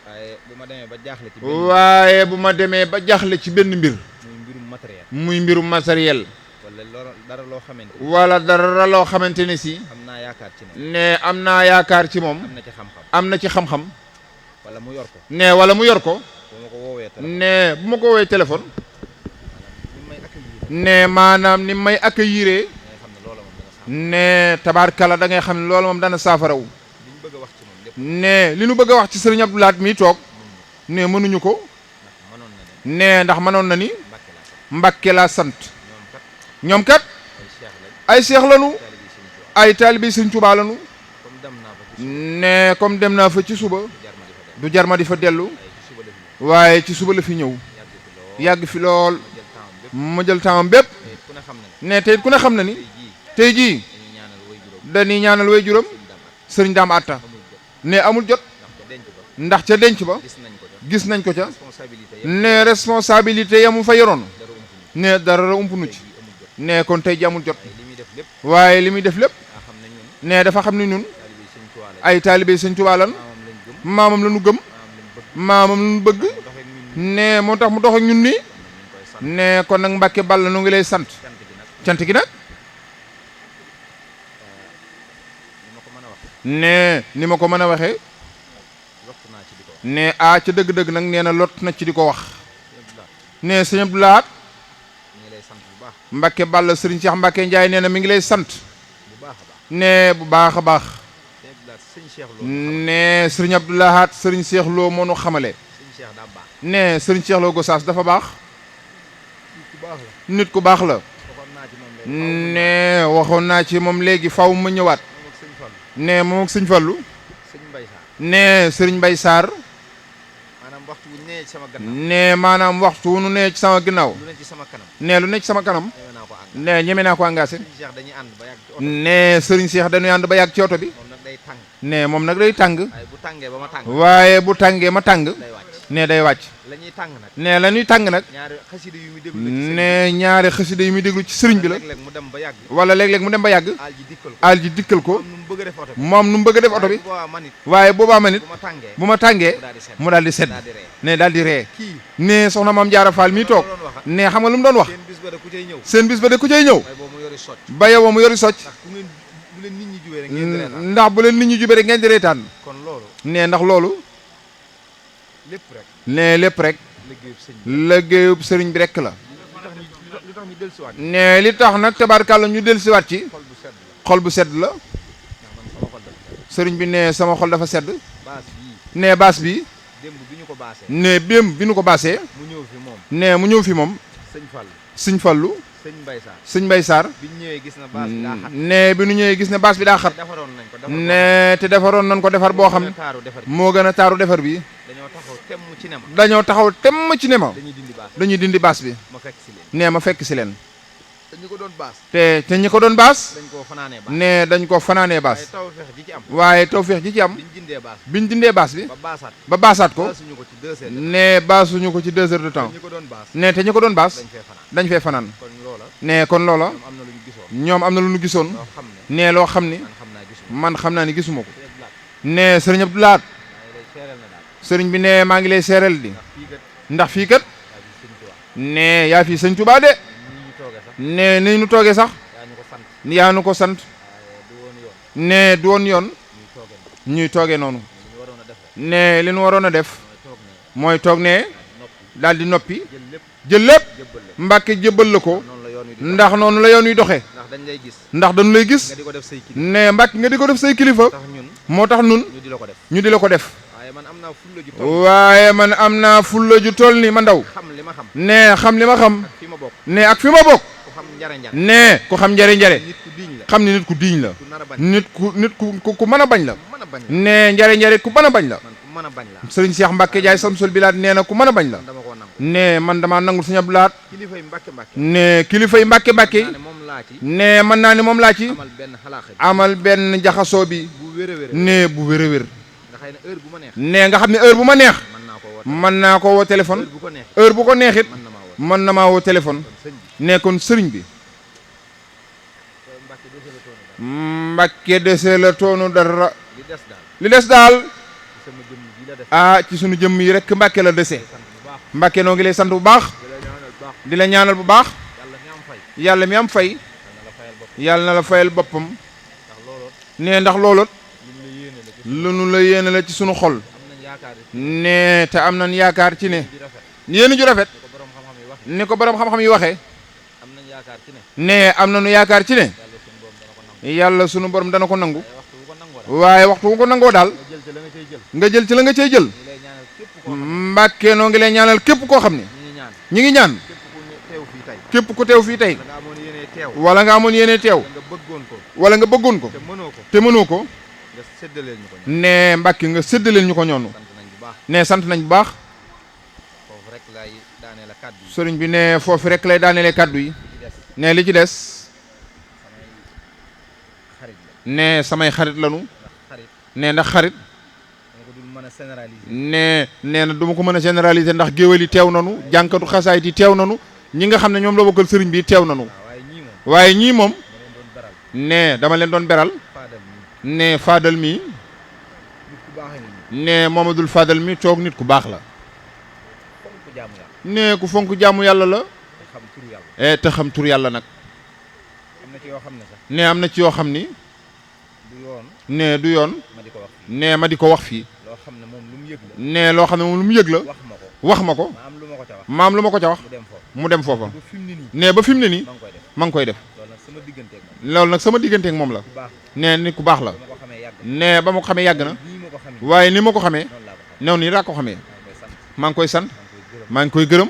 waaye bu ma demee ba jaaxle ci waaye bu ma demee ba jaaxle ci benn mbir muy mbirum matériel muy mbirum matériel wala dara loo xamante wala dara loo xamante ne si am naa yaakaar ci ne ne am naa yaakaar ci moom am na ci xam-xam am na ci xam-xam wala mu yor ko ne wala mu yor ko bu ma ko woowee téléphone ne bu ma ko woowee téléphone ni may accueillir ne maanaam ni may accueillir ngay xam ne loola moom dana sax ne tabaarkalla da ngay xam ne loolu moom dana saafaraw li ñu bëgg a wax ci moom lépp ne li nu bëgg a wax ci Sëriñ Abdou Lahad mi toog ne mënuñu ko ndax mënoon na ne ne ndax mënoon na ni Mbàkke laa sax Mbàkke laa sant ñoom kat ñoom kat ay seex lañ ay seex lanu taalibe Sëriñ Tuubaa ay taalibe Sëriñ Tuubaa lanu comme dem naa fa ci ne comme dem naa fa ci suba jar ma di fa dem du jar ma di fa dellu waaye ci suba la fi ñëw waaye ci suba la fi ñëw yàgg fi lool yàgg fi lool ma jël temps bépp ma jël temps bépp te ku ne xam na ne ne tey ku ne xam na ni tey jii tey jii dañuy ñaanal way juróom dañuy ñaanal way juróom suñu sëriñ dàmbaat Daam Atta amul jot ne amul jot ndax ca denc ba ndax ca denc ba gis nañ ko ca gis nañ ko ca responsabilité yëpp ne responsabilité yamu fa yoroon dara ump ñu ne dara umpunu tey ci jii amul jot ne kon tey ji amul jot waaye li muy def lépp waaye li muy def lépp daa xam ne ñun ne dafa xam ne ñun taalibe Sëriñ Tuubaa lañ ay taalibe Sëriñ Tuubaa lan maamam lañ gëm maamam la ñu gëm maamam lañ bëgg maamam la ñu bëgg doxee ñun ne moo tax mu dox ak ñun nii ñu koy sant ne kon nag Mbàkke Balla nu ngi lay sant cant gi nag cant gi nag ni ma ko mën a wax ne ni ma ko mën a waxee lott naa ci di ko wax ne ca dëgg-dëgg nag nee na lot na ci di ko wax Sëriñ Abdou Lahad ne Sëñ Abdou Lahad ñu ngi lay sant bu baax Mbàkke Balla Sëriñ Cheikh Mbàkke Ndiaye nee na mi ngi lay sant bu baax a baax ne bu baax a baax Sëriñ Abdou Lahad sëñ Cheikh Lo ne Sëriñ Abdou Lahad Sëriñ Cheikh Lo moo nu xamale sëñ Cheikh daa baax ne Sëriñ Cheikh Lo Gosaas dafa baax ku baax la nit ku baax la waxoon naa ci moom léegi faaw ne waxoon naa ci moom léegi faw ma ñëwaat moom ak sëñ Fallu ne moom ak Sëñ Fallu sëñ Mbay Saar ne Sëriñ Mbay Saar maanaam waxtu wu nee ci sama gannaaw ne maanaam waxtu wu nu ne ci sama ginnaaw lu ne ci sama kanam ne lu ne ci sama kanam ñeme naa ko àgg ne ñeme naa ko engagé sëñ Cheikh dañuy ànd ba yàgg ci oto ne Sëriñ Cheikh dañuy ànd ba yàgg ci oto bi moom nag day tàng ne moom nag day tàng waaye bu tàngee ba ma tàng waaye bu tàngee ma tàng day wàcc ne day wàcc la ñuy tàng nag ne la ñuy tàng nag ñaari xasida yu muy déglu la ci ne ñaari xasida yi muy déglu ci sëriñ bi la léeg-léeg mu dem ba yàgg wala léeg-léeg mu dem ba yàgg aal ji dikkal ko aal ji dikkal ko am nu mu bëgg a def oto bi moom nu mu bëgg a def oto bi boobaa man it waaye boobaa ma nit bu ma tàngee bu ma tàngee mu daal di sedd daal di ree ne daal di ree kii ne soxna maam Jaara Faal mii toog loolu wax ne xam nga lu mu doon wax seen bis ba da ku cay ñëw seen bis ba de ku cay ñëw waaye boobu mu yori socc ba yow mu yori socc ndax ku ngeen bu leen nit ñi jubee rek ngeen di reetaan ndax bu leen nit ñi jubee rek ngeen di reetaan kon loolu ne ndax loolu lépp rek ne lépp rek liggéeyub sëñ bi liggéeyub sëriñ bi rek la li tax ñu dellusiwaat ne li tax nag tabaarkàlla ñu dellusiwaat ci xol bu sedd la xol bu sedd la ndax man sama xol dafa sëriñ bi ne sama xol dafa sedd baas bii ne baas bi démb bi ñu ko baasee ne béem bi nu ko baasee mu ñëw fi moom ne mu ñëw fi moom sëñ Fall sëñ Fallu sëñ Mbay Sarr sëñ Mbay Sarr bi ñu ñëwee gis na baas bi daa xat ne bi nu ñëwee gis ne baas bi daa xat defaroon nañ ko ne te defaroon nañ ko defar boo xam taaru defar bi moo gën a taaru defar bi dañoo taxaw temm ci ne ma dañoo taxaw temm ci ne ma dañuy dindi baas dañuy dindi baas bi ma fekk si leen ne ma fekk si leen te ñu ko doon baas te ñi ko doon baas dañ koo fanaanee baas ne dañ ko fanaanee waaye baas taw feex ji ci am waaye tawfeex ji ci am biñ jindee baas biñ dindee baas bi ba baasaat ba baasaat ko baasuñu ko ci 2 heures ne baasuñu ko ci 2 heures de temps ñi ko doon baas ne te ñi ko doon baas dañ fee fanaan dañ fee fanaan kon loola ne kon loola ñoom am na lu ñu gisoon ñoom am na lu ñu gisoon loo xam ne ne loo xam ni man xam naa gisuma man xam naa ni gisuma ko te blaat ne sëriñ Abdou Lahad waaye lay seeral na daal sëriñ bi ne maa ngi lay seeral di ndax fii kat ndax fii kat waa ji sëñ Tuubaa ne yaa fi sëñ Tuubaa de ñii ñu toogee sax ne ni ñu toogee sax yaa ñu ko sant yaa nu ko sant waaye du woon yoon ne du woon yoon ñuy toogee na ñuy toogee noonu li ñu waroon a def rek ne li nu waroon a def mooy toog ne mooy toog ne noppi daal di noppi jël lépp jël lépp jëbbal la Mbàkke jébbal la ko noonu la yoon wi di ndax noonu la yoon wi doxee ndax dañ lay gis ndax dañu lay gis nga di ko def say kilifa ne Mbàkke nga di ko def say kilifa tax ñun moo tax nun ñu di la ko def ñu di la ko def waaye man am naa fulla ju toll waaye man am naa fulla ju toll ni ma ndaw xam li ma xam ne xam li ma xam ak fi ma bokk ne ak fi ma bokk ku xam njare njare ne ku xam njare njare nit ku diñ la xam ni nit ku diiñ la ku nar a bañ nit ku mën a bañ la mën a bañ la ne njare njare ku mën a bañ la man ku mën a bañ la sëriñ Cheikh Mbacke Jaay Samsul Bilaat nee na ku mën a bañ la man dama koo nangu ne man damaa nangul Sëriñ Abdou Lahad kilifa yi mbàkke mbàkke ne kilifa yi Mbacke Mbacke naa ne moom laa ci ne mën naa ni moom laa ci amal benn xalaaxa bi amal benn jaxasoo bi bu wér a wér ne bu wér a wér nga xëy na heure bu ma neex ne nga xam ne heure bu ma neex mën naa ko woote mën naa ko woo téléphone heure bu ko neex heure bu ko neexit mën na maa woote mën na maa woo téléphone kon sëñ bi ne kon sëriñ bi mbàkke dese la toonu daal Mbacke dese la toonu dara li des daal li des daal ci sama jëmm ji la def ah ci sunu jëmm yi rek Mbacke la dese sant bu baax Mbacke noo ngi lay sant bu baax di la ñaanal di la ñaanal bu baax bu baax yàlla mi am fay yàlla mi am fay yàlla na la fayal bopp yàlla na la fayal boppam ndax looloo ne ndax loolu lu ñu la yéene la ci lu nu la yéene la ci sunu xol am nañ yaakaar it ne te am nañ yaakaar ci ne di rafet yéen ju rafet ni ko borom xam-xam yi wax ni ko borom xam-xam yi waxee am nañ yaakaar ci ne ne am nañu yaakaar ci ne yàlla suñu borom dana ko nangu yàlla sunu borom dana ko nangu waaye waxtu bu ko nangoo daal waaye waxtu wu ko nangoo daal nga jël ci la nga cay jël nga jël ci la nga cay jël ñu lay ñaanal képp koo xam Mbàkke noo ngi lay ñaanal képp koo xam ne ñi ñaan ñi ngi ñaan képp ku teew fii tey képp ku teew fii tey da nga amoon yéene teew wala nga amoon yéene teew nga bëggoon ko wala nga bëggoon ko te mënoo ko te mënoo ko nga séddaleel ñu ko ne Mbàkke nga séddaleel ñu ko ñoonu sant nañ bu baax ne sant nañ bu baax foofu rek lay daanee la kàddu yi sëriñ bi ne foofu rek lay daanelee kàddu yi ci des ne li ci des samay xarit la ne samay xarit lanu ndax xarit ne ndax xarit dama ko dul mën a généraliser ne nee na du ma ko mën a généraliser ndax géwél yi teew nanu jànkatu xasaayit yi teew nanu ñi nga xam ne ñoom la bokkal sëriñ bi teew nanu waaw waaye ñii moom waaye ñii moom dama leen doon beral ne dama leen doon beral faadal nii ne Fadal mi nit ku baaxee ni ne Mamadul Fadal mi toog nit ku baax la fonk jaamu yàlla ne ku fonk jaamu yàlla la te xam turu yàlla te xam tur yàlla nag am na ci yoo xam ne sax ne am na ci yoo xam ni du yoon ne du yoon ma di ko wax fii ne ma di ko wax fii loo xam ne moom lu mu yëg la ne loo xam ne moom lu mu yëg la wax ma ko wax ma ko ma am lu ma ko ca wax maam lu ma ko ca wax mu dem foofu mu dem foofa ba fi mu ne nii ne ba fi mu ne nii ma ngi koy def ma ngi koy def loolu nag sama digganteeg moom loolu nag sama digganteeg moom la bu baax ne nit ku baax la ba ma ko xamee yàgg ne ba ma ko xamee yàgg na nii ma ko xamee waaye ni ma ko xamee noonu laa ko xamee new nii laa ko xamee maa ngi koy sant maa ngi koy sant maa ngi koy gërëm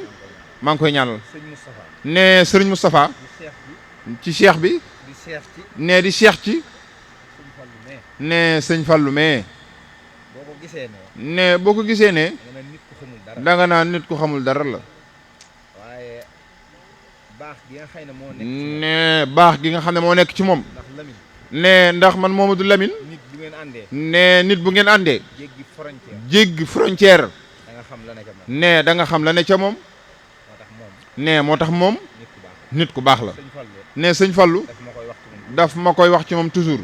maa ngi koy ñaanal sëñ Moustapha ne Serigne Moustapha di cheikh bi ci cheikh bi di cheikh ci ne di cheikh ci sëñ Fallu mais ne sëñ Fallou mais boo ko gisee ne ne boo ko gisee ne nga ne nit ku xamul dara danga naan nit ku xamul dara la waaye baax gi nga xëy ne moo nekk ci moom ne baax gi nga xam ne moo nekk ci moom ndax Lamine ne ndax man Mamadou Lamine nit bu ngeen àndee ne nit bu ngeen àndee jéggi frontière jéggi frontière da nga xam la ne ca moom nee da nga xam la ne ca moom. nee moo tax moom nit ku baax la. nee sëñ Fallu daf ma koy wax ci moom toujours.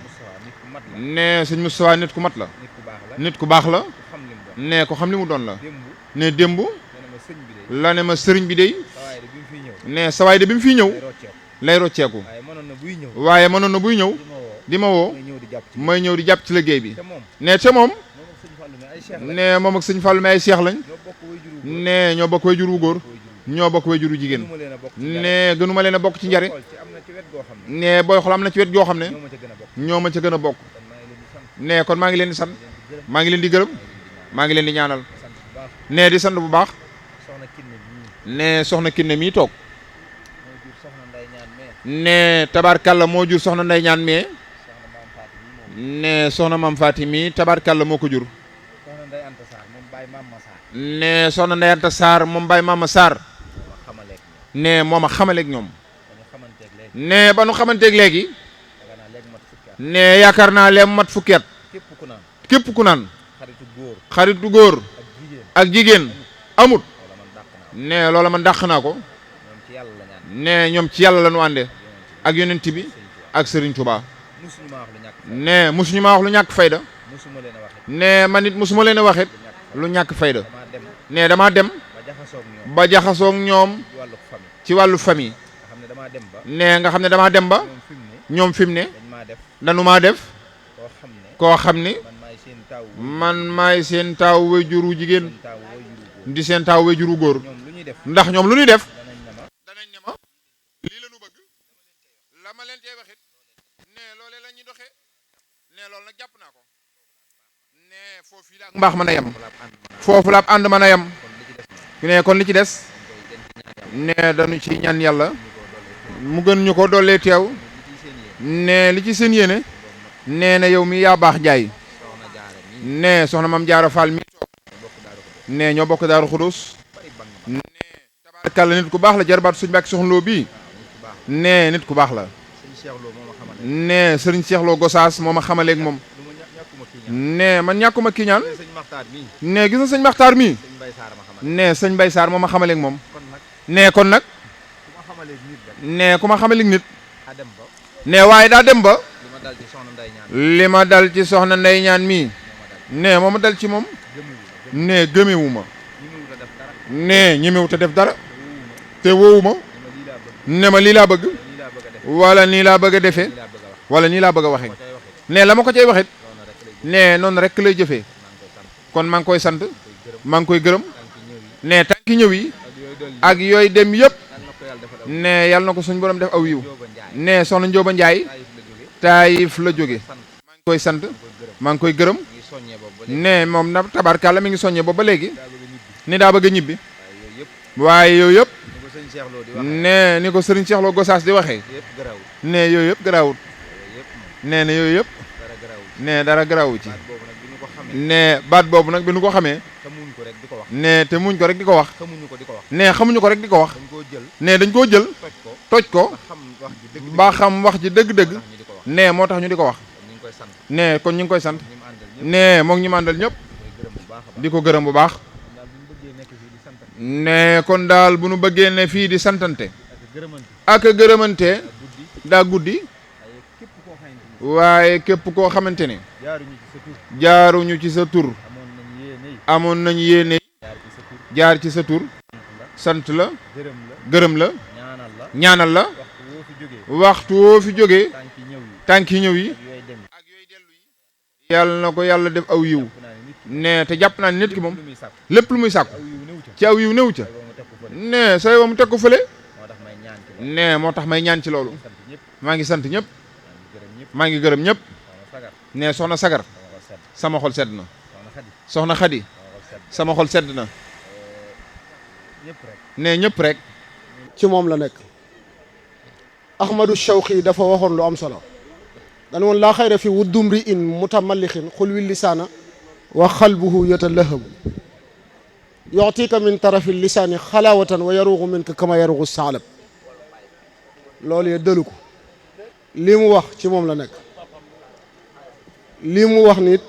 nee sëñ Moustapha nit ku mat la. nit ku baax la. nee ko xam li mu doon la. nee démb la ne ma sëriñ bi dey. nee sawaay de bi mu fiy ñëw lay rocceeku. waaye mënoon na buy ñëw di ma woo may ñëw di jàpp ci liggéey bi. nee ca moom nee moom ak sëñ Fallu mi ay seex lañ. nee ñoo bokk way jur wu góor ñoo bokk way jur wu jigéen. nee gënuma leen a bokk ci njare. nee booy xool am na ci wet goo xam ne ñoo ma ca gën a bokk. nee kon maa ngi leen di sant maa ngi leen di gërëm maa ngi leen di ñaanal. nee di sant bu baax. nee soxna Kiné mii toog. nee tabarkalla moo jur soxna Ndey Ñaan mais. nee soxna Mam Faati mii tabarkalla moo ko jur. nee soxna Ndey Anta Sarr moom Baye Mama Sarr. nee moom a xamaleeg ñoom. nee ba nu xamanteeg léegi. nee yaakaar naa leen mat fukki at. képp ku naan. xaritu góor. ak jigéen amut. nee loola man dàq naa ko. nee ñoom ci yàlla la ñu ànde ak yonent bi ak Serigne Touba. nee musuñu maa wax lu ñàkk fayda. nee man it musuma leen a waxit lu ñàkk fayda. nee damaa dem ba jaxasoog ñoom ci wàllu famille. nee nga xam ne damaa dem ba ñoom fi mu ne danu maa def koo xam ni man maay seen taaw way juru jigéen di seen taaw way juru góor. ndax ñoom lu ñuy def danañ ne ma lii la ñu bëgg la ma leen cee waxit nee loolee la ñuy doxee. nee loolu nag jàpp naa ko. nee foofu la mbaax mën a yem foofu la ab ànd mën a yem. nee kon li ci des nee dañu ci ñaan yàlla mu gën ñu ko dollee teew. nee li ci seen yéene nee na yow mi yaa baax jaay. nee soxna Mam Jaara Fall mi toog. nee ñoo bokk Daaru Xudus. nee tabaarkalla nit ku baax la jarbaat suñu bàkki soxna Lo bii. nee nit ku baax la. nee sëriñ Cheikh Lo Gosaas moo ma xamaleeg moom. nee man ñàkkuma kii ñaan. nee gis na sëñ Maxtaar mii. nee sëñ Bay Saar moo ma xamaleeg moom. nee kon nag. nee ku ma xamaleeg nit. nee waaye daa dem ba. li ma dal ci soxna Ndey Ñaan mii. nee moo ma dal ci moom. nee gëmewu ma. nee ñemewu te def dara. te woowu ma. ne ma lii laa bëgg. wala nii laa bëgg a defee. wala nii laa bëgg a waxee. nee la ma ko cay waxit. nee noonu rek lay jëfee. kon maa ngi koy sant. maa ngi koy gërëm. nee tànki ñëw yi. ak yooyu dem yëpp. nee yàlla na ko suñ borom def aw yiw. nee soxna Njóoba Njaay Taayif la jóge. maa ngi koy sant. maa ngi koy gërëm. nee moom na tabarkàlla mi ngi soññee boobu ba léegi. ni daa bëgg a ñibbi. waaye yooyu yëpp. nee ni ko sëriñ Cheikh Lo Gosaas di waxee. nee yooyu yëpp garaawut. nee na yooyu yëpp. nee dara garaawu ci. nee baat boobu nag bi nu ko xamee. nee te muñ ko rek di ko wax. nee xamuñu ko rek di ko wax. nee dañ koo jël. toj ko. ba xam wax ji dëgg-dëgg. nee moo tax ñu di ko wax. nee kon ñu ngi koy sant. nee moom ñi màndal ñëpp. di ko gërëm bu baax. nee kon daal bu nu bëggee ne fii di santante. ak gërëmante. daa guddi. waaye képp koo xamante ne. jaaruñu ci sa tur. amoon nañ yéene. jaar ci sa tur. sant la. gërëm la. ñaanal la. waxtu woo fi jógee. tànki ñëw yi. ak yooyu dellu yi. yàlla na ko yàlla def aw yiw. nee te jàpp naa ne nit ki moom. lépp lu muy sàkku. ci aw yiw néew ca. nee say wa mu teg ko fële. nee moo tax may ñaan ci loolu. maa ngi sant ñëpp. maa ngi gërëm ñëpp. nee soxna Sagar. sama xol sedd na. soxna Xadi. sama xol sedd na. nee ñëpp rek. ci moom la nekk. Ahmadou Shawqi dafa waxoon lu am solo. dañu woon laa xayra fi wuddumri in mutamallixin xul wi lisaana wa xalbuhu yatalahabu yoxtika min tarafi lisaani xalaawatan wa yaruuxu min ka kama yaruuxu saalab. loolu ye dëlu ko. lii mu wax ci moom la nekk. lii mu wax nit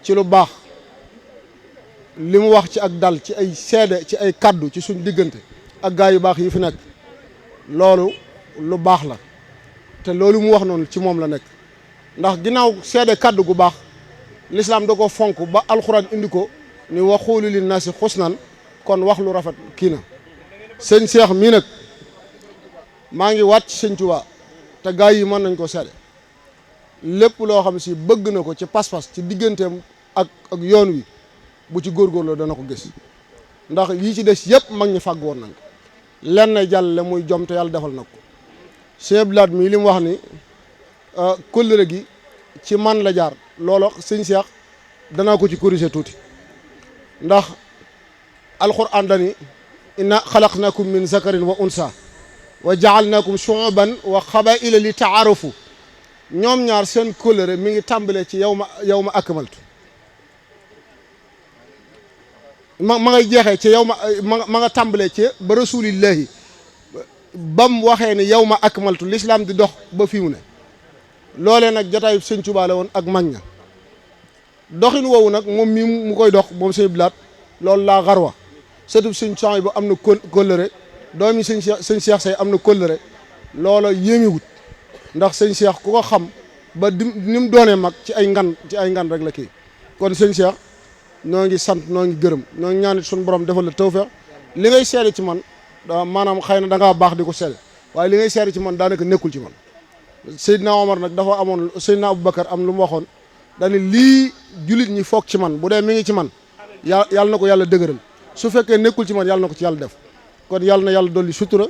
ci lu baax li mu wax ci ak dal ci ay seede ci ay kaddu ci suñ diggante ak gaa yu baax yi fi nekk loolu lu baax la te loolu mu wax noonu ci moom la nekk ndax ginnaaw seede kaddu gu baax lislaam da ko fonk ba alxuraan indi ko ni waxuulu li naasi xusnan kon wax lu rafet kii na sëñ Cheikh mii nag maa ngi wàcc sëñ Tuubaa te gaa yi mën nañ ko seede lépp loo xam si bëgg na ko ci pas-pas ci digganteem ak yoon wi bu ci góorgóorloo dana ko gis ndax yii ci des yëpp mag ñi fàgg woon nañ ko lenn jàll muy jom te yàlla defal na ko sëñ Blaat mii li mu wax ni kóllëre gi ci man la jaar loolu sëñ Cheikh danaa ko ci corriger tuuti ndax alquran dani inna xalaqnakum min zakarin wa unsa wa jaalnakum shuuban wa xabaila li taarafu ñoom ñaar seen kóllëre mi ngi tàmbalee ci yow ma akmaltu ma ngay jeexee ci yow ma nga tàmbalee ci ba rasulillahi bam waxee ni yow ma akmaltu l'islam di dox ba fii mu ne loolee nag jotaayu sëñ Tuubaa la woon ak mag ña doxin woowu nag moom mii mu koy dox moom sëñ Blaat loolu laa xarwa surtout sëñ Soy bu am na kóllëre doomi sëñ Cheikh say am na kóllëre loola yéemiwut ndax sëñ Cheikh ku ko xam ba ni mu doonee mag ci ay ngan rek la kii kon sëñ Cheikh noo ngi sant noo ngi gërëm noo ngi ñaanit suñu borom defal la tawfeex li ngay seede ci man maanaam xëy na da ngaa baax di ko seede waaye li ngay seede ci man daanaka nekkul ci man Seydina Omar nag dafa amoon Seydina Aboubacar am lu mu waxoon daane lii julit ñi foog ci man bu dee mi ngi ci man yàlla na ko yàlla dëgëral su fekkee nekkul ci man yàlla na ko ci yàlla def kon yàlla na yàlla dolli sutura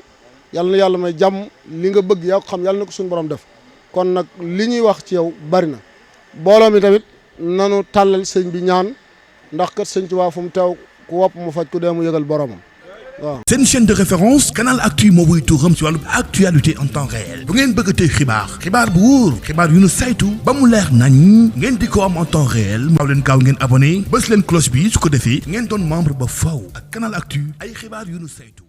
yàlla na yàlla may jàmm li nga bëgg yaa ko xam yàlla na ko suñu borom def kon nag li ñuy wax ci yow bari na booloo mi tamit nanu tàllal sëñ bi ñaan ndax kat sëñ Tuubaa fu mu teew ku wopp mu faj ku dee mu yëgal boromam waaw. seen chaîne de référence Canal Actu moo wuy tuuram ci wàllu actualité en temps réel bu ngeen bëgg a tey xibaar bu wóor xibaar yu nu saytu ba mu leer nañ ngeen di ko am en temps réel gaaw leen gaaw ngeen abonné bës leen cloche bi su ko defee ngeen doon membre ba faw ak Canal Actu ay xibaar yu nu saytu.